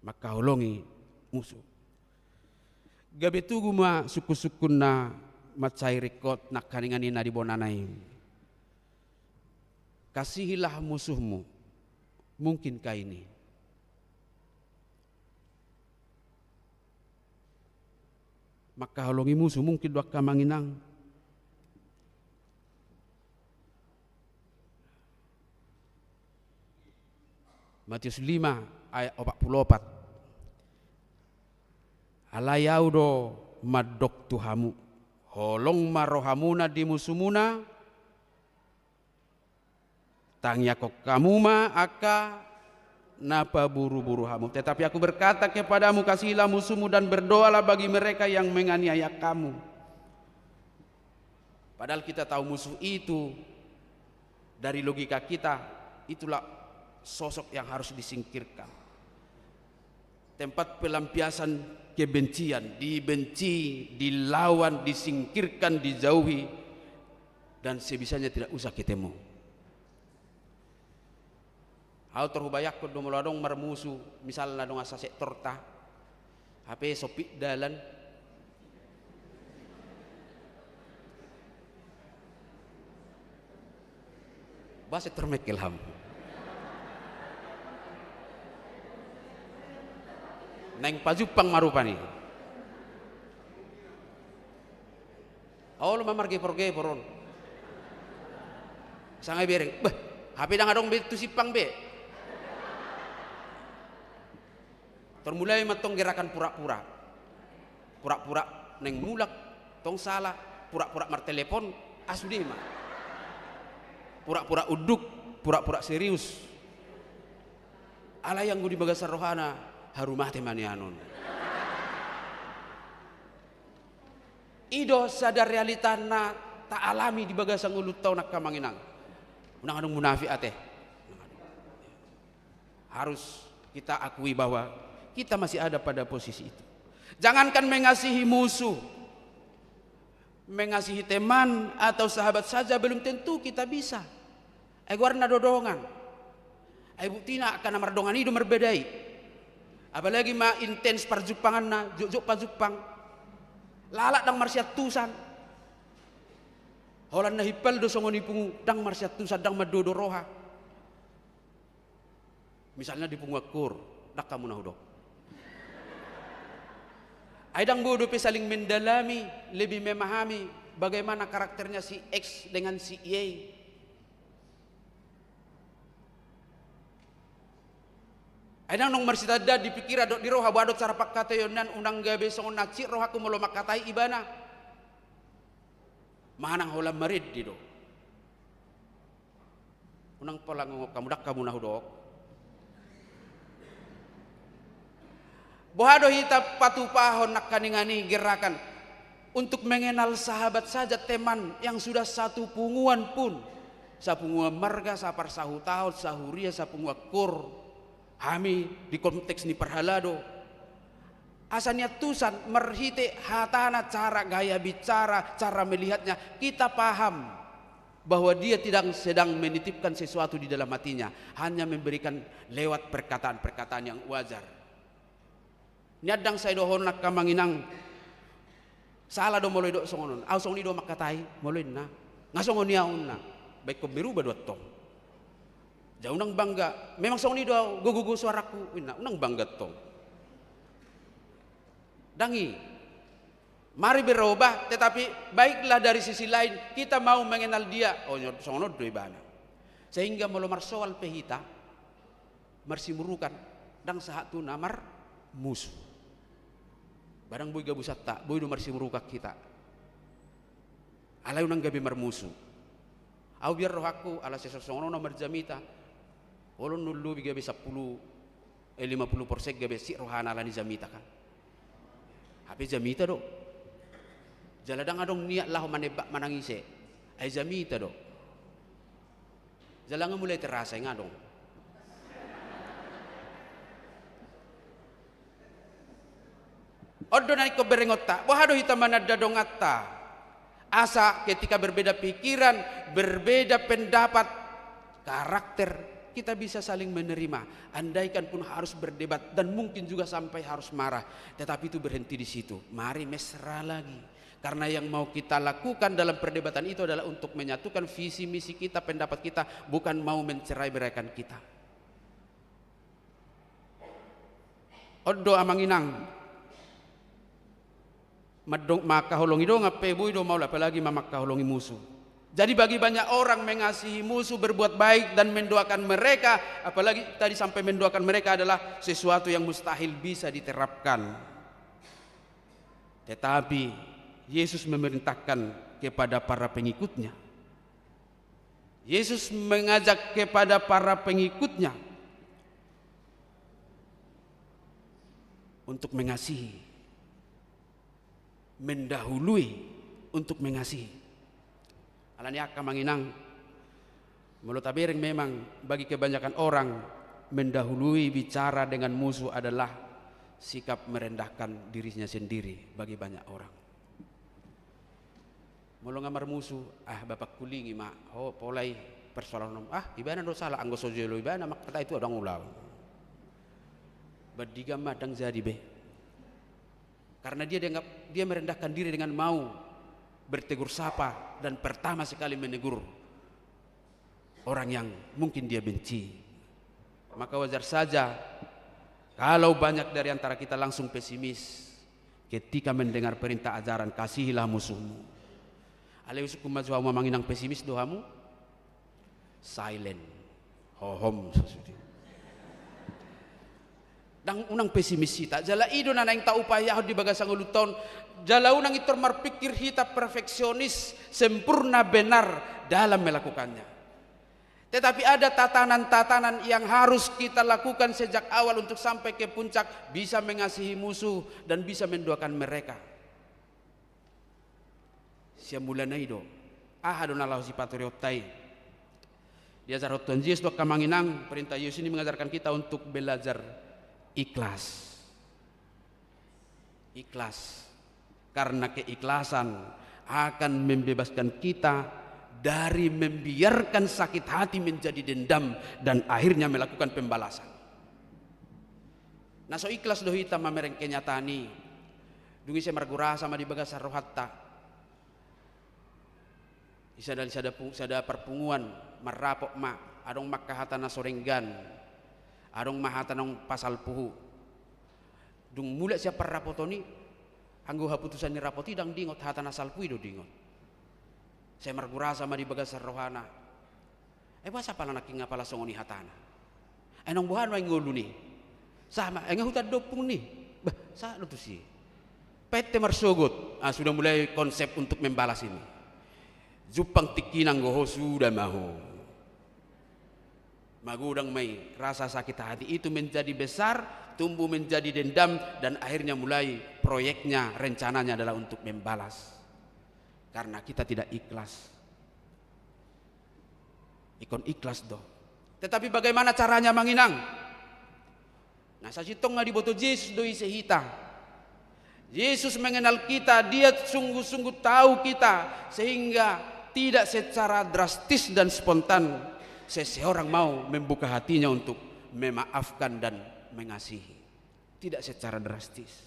Mangkaholongi musuh. Gabe tugu ma sungkun-sungkun na mansai ringkot nangkaningan i na di bonana i. Kasihilah musuhmu. Mungkinkah ini? Mangkaholongi musuh mungkin do, angka amang inang? Matius lima ayat opat pulu opat. Alai Ahu do mandok tu hamu, holong ma rohamuna di musuhmuna, tangiangkon hamu ma angka na paburu-buru hamu. Tetapi Aku berkata kepadamu, kasihilah musuhmu dan berdoalah bagi mereka yang menganiaya kamu. Padahal kita tahu musuh itu, dari logika kita, itulah sosok yang harus disingkirkan. Tempat pelampiasan kebencian, dibenci, dilawan, disingkirkan, dijauhi, dan sebisanya tidak usah ketemu. Ahu tor hubayangkon do molo adong marmusu, misalna dongan sasektorta, hape sompit dalan. Boha sektor Mengkel hamu? Naeng pajumpang ma rupani. Olo ma margepor-gepor on. Sanga ibereng, beh, hape ndang adong be tu simpang be. Tor mulai ma tong gerakan pura-pura. Pura-pura naeng mulak, tong sala, pura-pura martelepon, ah, sude ma. Pura-pura unduk, pura-pura serius. Alai anggo di bagasan rohana, haru mate ma nian on. I do sada realita na taalami di bagasan ngolunta on, angka amang inang. Unang adong munafik ate. Harus kita akui bahwa kita masih ada pada posisi itu. Jangankan mengasihi musuh, mengasihi teman atau sahabat saja belum tentu kita bisa. Ai goarna do dongan. Ai buktina angka na mardongan i do marbeda i. Apalagi ma intens parjumpanganna, jotjot pajumpang. Lalap ndang marsiantusan. Holan na himpal do songon i pungu, ndang marsiantusan, ndang mandodo roha. Misalna di punguan kur, ndang hamu na hudok. Ai ndang boi dope saling mendalami, lebih memahami bagaimana karakternya si X dengan si Y. Ai ndang naung marsitanda di pikiran dohot di roha, boha do cara pangkataionna, unang gabe songon na hansit rohangku molo mangkatai ibana. Manang holan marende do. Unang pola ngongot hamu, ndang hamu na hudok. Boha do hita patupahon nangkaningan i gerakan untuk mengenal sahabat saja, teman yang sudah satu punguan pun, sapunguan marga, saparsahutaon, sahuria, sapunguan kur, hami di konteks ni parhalado. Asa niantusan marhite hatana, cara gaya bicara, cara melihatnya, kita paham bahwa dia tidak sedang menitipkan sesuatu di dalam hatinya, hanya memberikan lewat perkataan-perkataan yang wajar. Nian ndang sai dohonon, angka amang inang, sala do molo idok songon on. Ahu songon i do mangkatai molo inna. Nga songon i ahu inna. Baik, ko berubah do antong. Jadi unang bangga. Memang songon i do ahu, gogo-gogo suaraku inna. Unang bangga antong. Ndang i. Mari berubah, tetapi baiklah dari sisi lain, kita mau mengenal dia. Oh, songon on do ibana. Sehingga molo marsoal pe hita, marsimurukan, ndang sahat tu na marmusu. Ba ndang boi gabusanta, boi do marsimurukan hita. Alai unang gabe marmusu. Au biar rohangku ala sesosongon on marjamita. Olo nunga lobi gabe sampulu, eh, lima puluh persen gabe sik rohana ala ni jamita kan. Hape jamita do. Jala ndang adong niat laho manembak manang ise. Ai jamita do. Jala nga mulai terasa nga adong. On do na ingkon berengonta, boha do hita mananda donganta. Asa ketika berbeda pikiran, berbeda pendapat, karakter, kita bisa saling menerima. Andaikan pun harus berdebat dan mungkin juga sampai harus marah, tetapi itu berhenti di situ. Mari mesra lagi. Karena yang mau kita lakukan dalam perdebatan itu adalah untuk menyatukan visi misi kita, pendapat kita, bukan mau mencerai-beraikan kita. On do amang inang. Mandong, mangkaholongi dongan pe boi do maol, apalagi ma-, mangkaholongi musu. Jadi bagi banyak orang mengasihi musuh, berbuat baik dan mendoakan mereka, apalagi tadi sampai mendoakan mereka adalah sesuatu yang mustahil bisa diterapkan. Tetapi Yesus memerintahkan kepada para pengikutnya. Yesus mengajak kepada para pengikutnya untuk mengasihi, mendahului untuk mengasihi. Alani i angka amang inang, molo tabereng memang bagi kebanyakan orang mendahului bicara dengan musuh adalah sikap merendahkan dirinya sendiri bagi banyak orang. Molo nga marmusu, ah, bapak kulingi ma, ho, pola i persoalan on, ah, ibana do sala, anggo so jolo ibana mangkatai tu adong ulaon. Bandigan ma ndang jadi be. Karena dia dianggap, dia merendahkan diri dengan mau bertegur sapa dan pertama sekali menegur orang yang mungkin dia benci. Maka wajar saja kalau banyak dari antara kita langsung pesimis ketika mendengar perintah ajaran, "Kasihilah musuhmu." Alai usungkun ma jo hamu amang inang, pesimis do hamu? Silent. Hohom, so sude. Ndang, unang pesimis hita. Jala i do na naeng taupayahon di bagasan ngolunta on. Jala unang pintor marpikir hita perfeksionis, sempurna, benar dalam melakukannya. Tetapi ada tatanan-tatanan yang harus kita lakukan sejak awal untuk sampai ke puncak, bisa mengasihi musuh dan bisa mendoakan mereka. Sian mulana i do. Aha do na laho sipatorionta i? Diajarhon Tuhan Jesus do angka amang inang, perintah Jesus ini mengajarkan kita untuk belajar ikhlas. Ikhlas. Karena keikhlasan akan membebaskan kita dari membiarkan sakit hati menjadi dendam dan akhirnya melakukan pembalasan. Na so ikhlas do hita mamereng kenyataan i, dung i sai margurasa ma di bagasan rohanta. Di sada, sada pu-, sada parpunguan, marrapot ma, adong ma angka hata na so denggan, adong ma hata naung pasalpu. Dung mulak sian parrapoton i, anggo haputusan ni rapot i ndang diingot, hata na salpu i do diingot. Sai margurasa ma di bagasan rohana. Ai boasa pala nangkin nga pala songon i hatana? Ai naung boha nuaeng ngoluna i? Sahat ma, ai nga huta ni ompungna i? Bah, sahat do tusi. Painte marsogot. Ah, sudah mulai konsep untuk membalas ini. Jumpang tingkina anggo ho, sudah ma ho. Magodang ma i, rasa sakit hati itu menjadi besar, tumbuh menjadi dendam, dan akhirnya mulai proyeknya, rencananya adalah untuk membalas. Karena kita tidak ikhlas. Ingkon ikhlas do. Tetapi bagaimana caranya amang inang? Na sasintongna diboto Jesus do ise hita. Jesus mengenal kita, dia sungguh-sungguh tahu kita, sehingga tidak secara drastis dan spontan seseorang mau membuka hatinya untuk memaafkan dan mengasihi. Tidak secara drastis.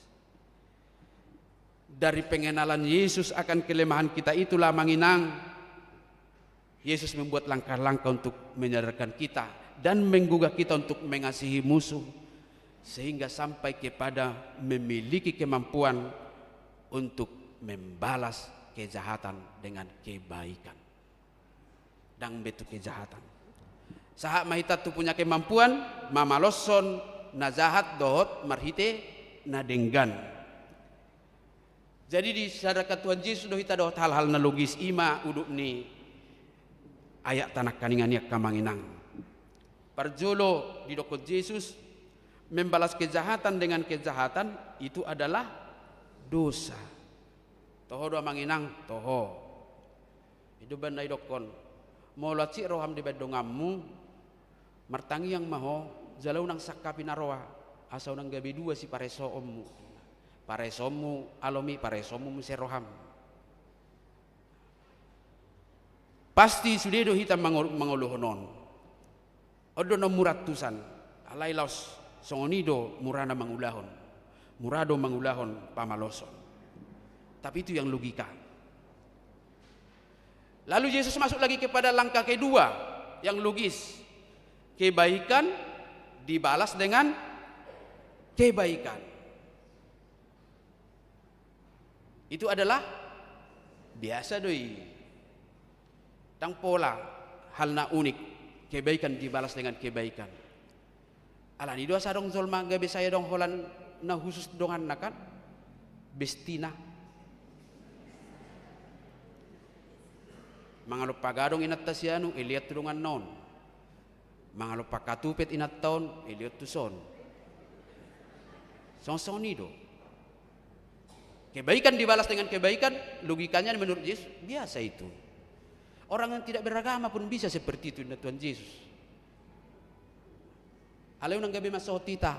Dari pengenalan Yesus akan kelemahan kita itulah, amang inang, Yesus membuat langkah-langkah untuk menyadarkan kita dan menggugah kita untuk mengasihi musuh, sehingga sampai kepada memiliki kemampuan untuk membalas kejahatan dengan kebaikan. Ndang be tu kejahatan. Sahat ma hita tu punya kemampuan mamaloshon na jahat dohot marhite na denggan. Jadi disadarkan Tuhan Jesus do hita dohot hal-hal na logis, i ma udut ni Ayat tanah kaningan i angka amang inang. Parjolo didokkon Jesus, membalas kejahatan dengan kejahatan itu adalah dosa. Toho do amang inang, toho. I do umbahen na didokkon, molo hansit roham dibahen donganmu, martangiang ma ho, jala unang sangkapi na roa, asa unang gabe dua siparesoonmu. Paresoonmu alomi, paresoonmu muse roham. Pasti sude do hita mangol-, mangoluhon on. On do na mura antusan, alai laos songon i do murana mangulahon. Mura do mangulahon pamaloson. Tapi itu yang logika. Lalu Yesus masuk lagi kepada langkah kedua yang logis. Kebaikan dibalas dengan kebaikan. Itu adalah biasa do i. Ndang pola hal na unik, kebaikan dibalas dengan kebaikan. Alani do asa adong jolma gabe sai adong holan na khusus donganna kan? Bestina. Mangalompa gadong inanta si anu, i lehon tu donganna on. Mangalompa katupet inanta on, i lehon tuson. Songon-songon i do. Kebaikan dibalas dengan kebaikan, logikanya menurut Yesus biasa itu. Orang yang tidak beragama pun bisa seperti itu, ninna Tuhan Yesus. Alai unang gabe mansai hot hita,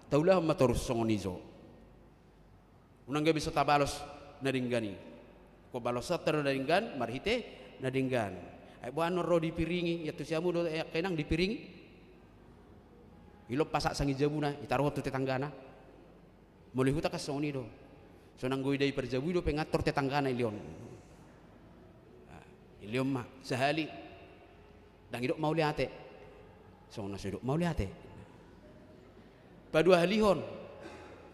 taulahon ma torus songon i jo. Unang gabe so tabalos na denggan i. Ingkon balosonta do na denggan marhite na denggan. Ai boha annon ro dipiringi, ia tu siamun do angka inang dipiringi. Ilon pasak sangin jabuna, itaruhon tu tetanggana. Molo i huta kan songon i do. So nanggo ida i parjabu i dope ngantor tetanggana ilehon. Ah, ilehon ma, sahali. Ndang idok mauliate. Songon na so idok mauliate. Paduahalihon.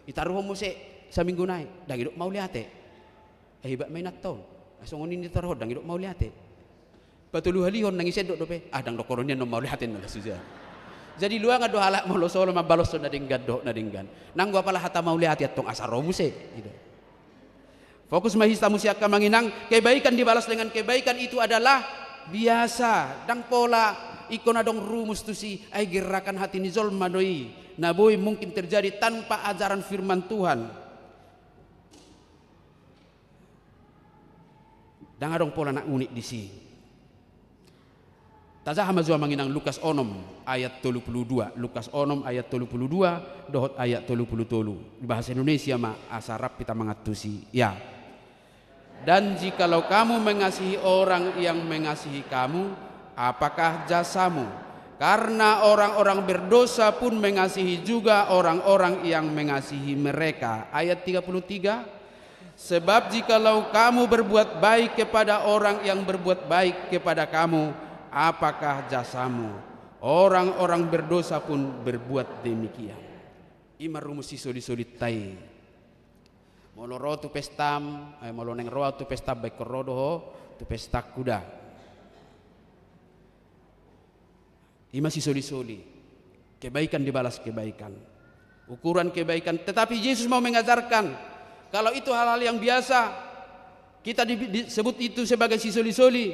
Itaruhon muse saminggu nai. Ndang idok mauliate. Ai hebat ma inanta on. Ah, songon i na itaruhon, ndang idok mauliate. Patoluhalihon nang ise ndok dope. Ah, ndang dohonon ni annon mauliate na las ujal. Jadi luangan do halak molo solo mambaloshon na denggan dohot na denggan. Nanggo apala hata mauliate antong asa ro muse. I do. Fokus ma hita muse angka amang inang, kebaikan dibalas dengan kebaikan itu adalah biasa, ndang pola ingkon adong rumus tusi, ai gerakan hati ni jolma do i, na boi mungkin terjadi tanpa ajaran firman Tuhan. Ndang adong pola na unik disi. Tajaha ma jo amang inang Lukas onom ayat tolu pulu dua, Lukas onom ayat tolu pulu dua dohot ayat tolu pulu tolu. Di bahasa Indonesia ma asa rap hita mangantusi. Ya. Dan jikalau kamu mengasihi orang yang mengasihi kamu, apakah jasamu? Karena orang-orang berdosa pun mengasihi juga orang-orang yang mengasihi mereka. Ayat tiga puluh tiga. Sebab jikalau kamu berbuat baik kepada orang yang berbuat baik kepada kamu, apakah jasamu? Orang-orang berdosa pun berbuat demikian. I ma rumus sisolisolinta i. Molo ro tu pestam, eh, molo naeng ro ahu tu pestam, baen ho ro do ho tu pestangku da. I ma sisolisoli. Kebaikan dibalas kebaikan. Ukuran kebaikan. Tetapi Yesus mau mengajarkan, kalau itu hal-hal yang biasa, kita di-, disebut itu sebagai sisolisoli.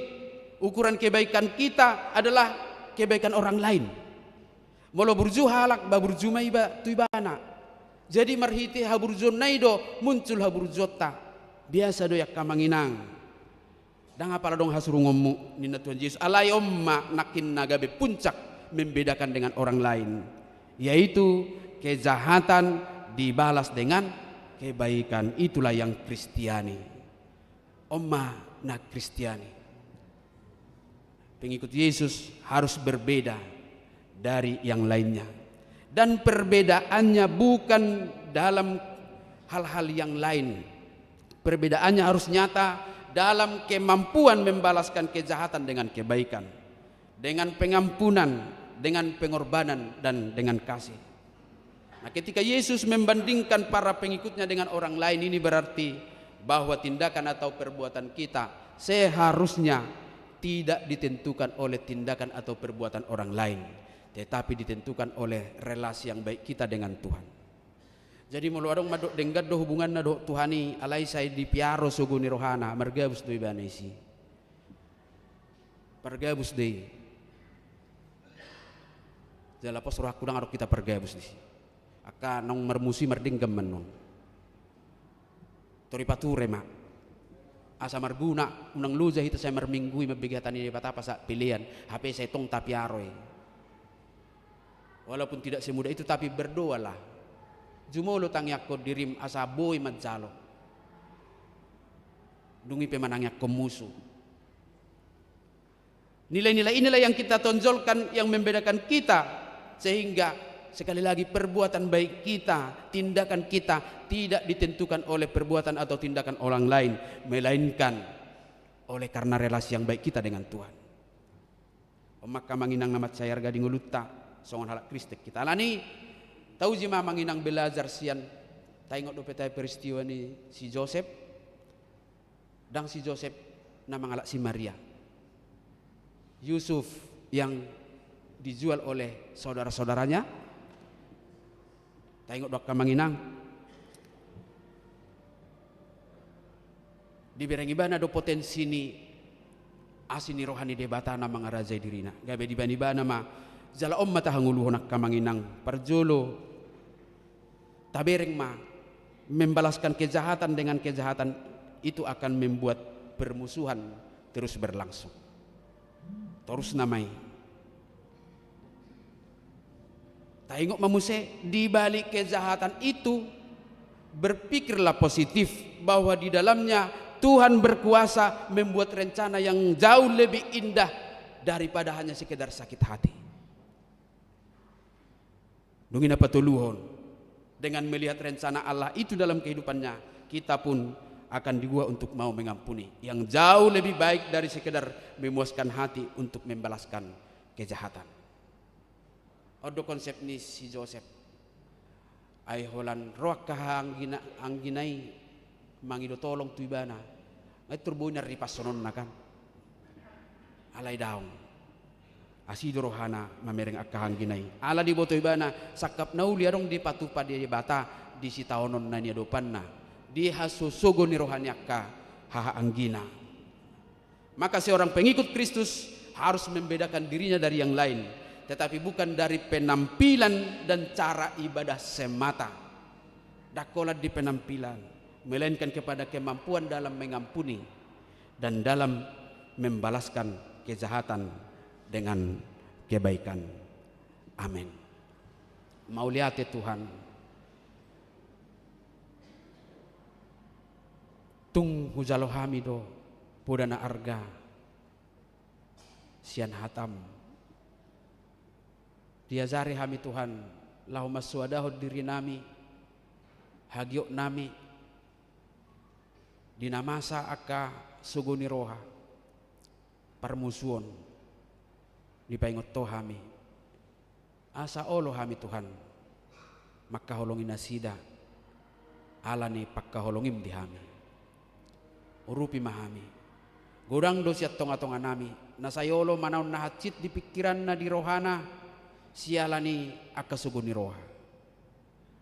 Ukuran kebaikan kita adalah kebaikan orang lain. Molo burju halak, ba burju ma iba tu ibana. Jadi marhite haburjuonna i do muncul haburjuonta. Biasa do i angka amang inang. Ndang apala adong hasurungonmu, ninna Tuhan Jesus, alai on ma nangkin na gabe puncak membedakan dengan orang lain, yaitu kejahatan dibalas dengan kebaikan. Itulah yang Kristiani. On ma na Kristiani. Pengikut Yesus harus berbeda dari yang lainnya. Dan perbedaannya bukan dalam hal-hal yang lain. Perbedaannya harus nyata dalam kemampuan membalaskan kejahatan dengan kebaikan, dengan pengampunan, dengan pengorbanan, dan dengan kasih. Nah, ketika Yesus membandingkan para pengikutnya dengan orang lain, ini berarti bahwa tindakan atau perbuatan kita seharusnya tidak ditentukan oleh tindakan atau perbuatan orang lain, tetapi ditentukan oleh relasi yang baik kita dengan Tuhan. Jadi molo adong mandok denggan do hubunganna dohot Tuhan i, alai sai dipiaro sogo ni rohana, margabus do ibana disi. Pargabus do i. Jala pos rohangku ndang adong hita pargabus disi. Angka naung marmusu i mardenggan ma annon. Tor dipature ma. Asa marguna, unang loja hita sai marminggu i mambege hata ni Debata pasahat pelean, hape sai tong tapiaro i. Walaupun tidak semudah itu, tapi berdoalah. Jumolo tangiangkon dirim asa boi manjalo. Dung i pe manangiangkon musu. Nilai-nilai inilah yang kita tonjolkan, yang membedakan kita, sehingga sekali lagi perbuatan baik kita, tindakan kita tidak ditentukan oleh perbuatan atau tindakan orang lain, melainkan oleh karena relasi yang baik kita dengan Tuhan. On ma angka amang inang na mansai arga di ngolunta, songon halak Kristen hita. Alani, tauji ma amang inang belajar sian, taingot dope tahe peristiwa ni si Josep, ndang si Josep na mangalap si Maria. Yusuf yang dijual oleh saudara-saudaranya. Taingot do angka amang inang. Dibereng ibana do potensi ni asi ni roha ni Debata na mangarajai dirina. Gabe dibaen ibana ma, jala on ma tahangoluhon angka amang inang. Parjolo, tabereng ma, membalaskan kejahatan dengan kejahatan itu akan membuat permusuhan terus berlangsung. Torus nama i. Taingot ma muse, di balik kejahatan itu, berpikirlah positif bahwa di dalamnya Tuhan berkuasa membuat rencana yang jauh lebih indah daripada hanya sekedar sakit hati. Dung i na patoluhon, dengan melihat rencana Allah itu dalam kehidupannya, kita pun akan digua untuk mau mengampuni, yang jauh lebih baik dari sekedar memuaskan hati untuk membalaskan kejahatan. On do konsep ni si Josep. Ai holan ro angka haha anggina, anggina i mangido tolong tu ibana. Nga i tor boi na ripashononna kan. Alai daong. Asi do rohana mamereng angka haha anggina i. Ala diboto ibana sangkap na uli adong dipatupa Debata di sitaonon na niadopanna, di hasosogo ni roha ni angka haha anggina. Maka seorang pengikut Kristus harus membedakan dirinya dari yang lain, tetapi bukan dari penampilan dan cara ibadah semata. Ndang holan di penampilan, melainkan kepada kemampuan dalam mengampuni dan dalam membalaskan kejahatan dengan kebaikan. Amin. Mauliate Tuhan. Tung hujalo hami do poda na arga sian hatam. Diajari hami Tuhan, laho mansoadahon dirinami, hagiotnami, di na masa angka sogo ni roha, parmusuon, dipaingot Ho hami. Asa olo hami Tuhan, mangkaholongi nasida, ala ni pangkaholongiM di hami. Urupi ma hami. Godang do sian tongatonganami, na sai olo manaon na hansit di pingkiranna di rohana, siala ni angka sogo ni roha.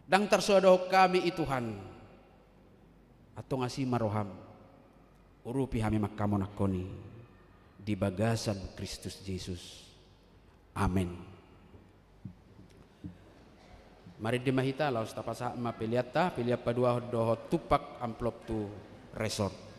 Ndang tarsoadahon hami i Tuhan. Antong asi ma rohaM. Urupi hami mangkamonangkon i di bagasan Kristus Jesus. Amen. Marende ma hita, laos tapasahat ma peleanta, pelean paduahon dohot tumpak amplop tu resort.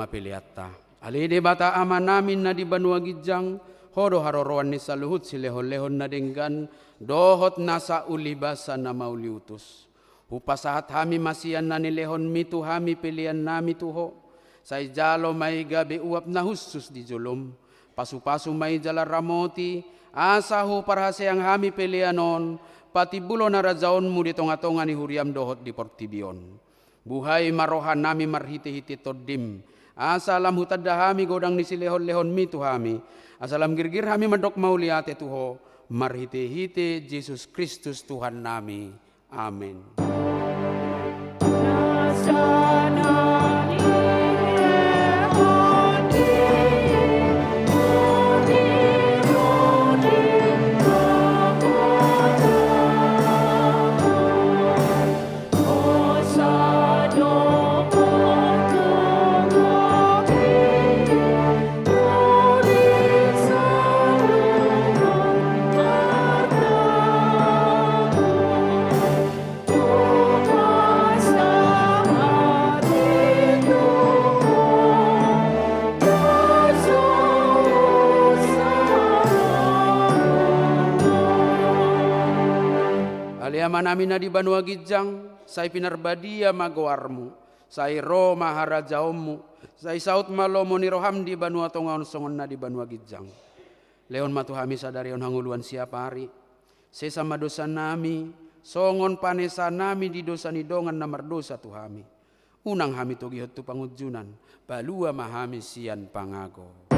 peleanta. Ale Debata Amanami na di banua ginjang, Ho do haroroan ni saluhut silehonlehon na denggan dohot nasa uli basa na mauliutus. Hupasahat hami ma sian na nilehonMi tu hami peleannami tu Ho. Sai jalo ma i gabe uap na hushus di jolom. Pasupasu ma i jala ramoti, asa huparhaseang hami pelean on patimbulhon harajaonMu di tongatonga ni huriaM dohot di portibi on. Buhai ma rohanami marhitehite TondiM, asa lam hutanda hami godang ni silehonlehonMi tu hami, asa lam girgir hami mandok mauliate tu Ho, marhitehite Jesus Kristus Tuhannami. Amen. Ale Amanami na di banua ginjang, sai pinarbadia ma goarMu, sai ro ma harajaonMu, sai saut ma lomo ni rohaM di banua tonga on songon na di banua ginjang. Lehon ma tu hami sadari on hangoluan siapari. Sesa ma dosanami, songon panesanami di dosa ni dongan na mardosa tu hami. Unang hami togihon tu pangunjunan, palua ma hami sian pangago.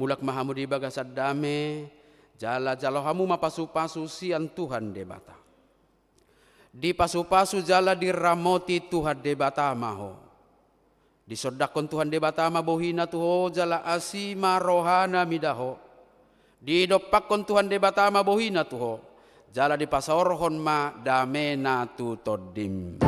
Mulak ma hamu di bagasan dame, jala jalo hamu ma pasupasu sian Tuhan Debata. Dipasupasu jala diramoti Tuhan Debata ma ho. Disondangkon Tuhan Debata ma bohiNa tu ho jala asi ma rohaNa mida ho. Didompakkon Tuhan Debata ma bohiNa tu ho, jala dipasaorhon ma dameNa tu tondim.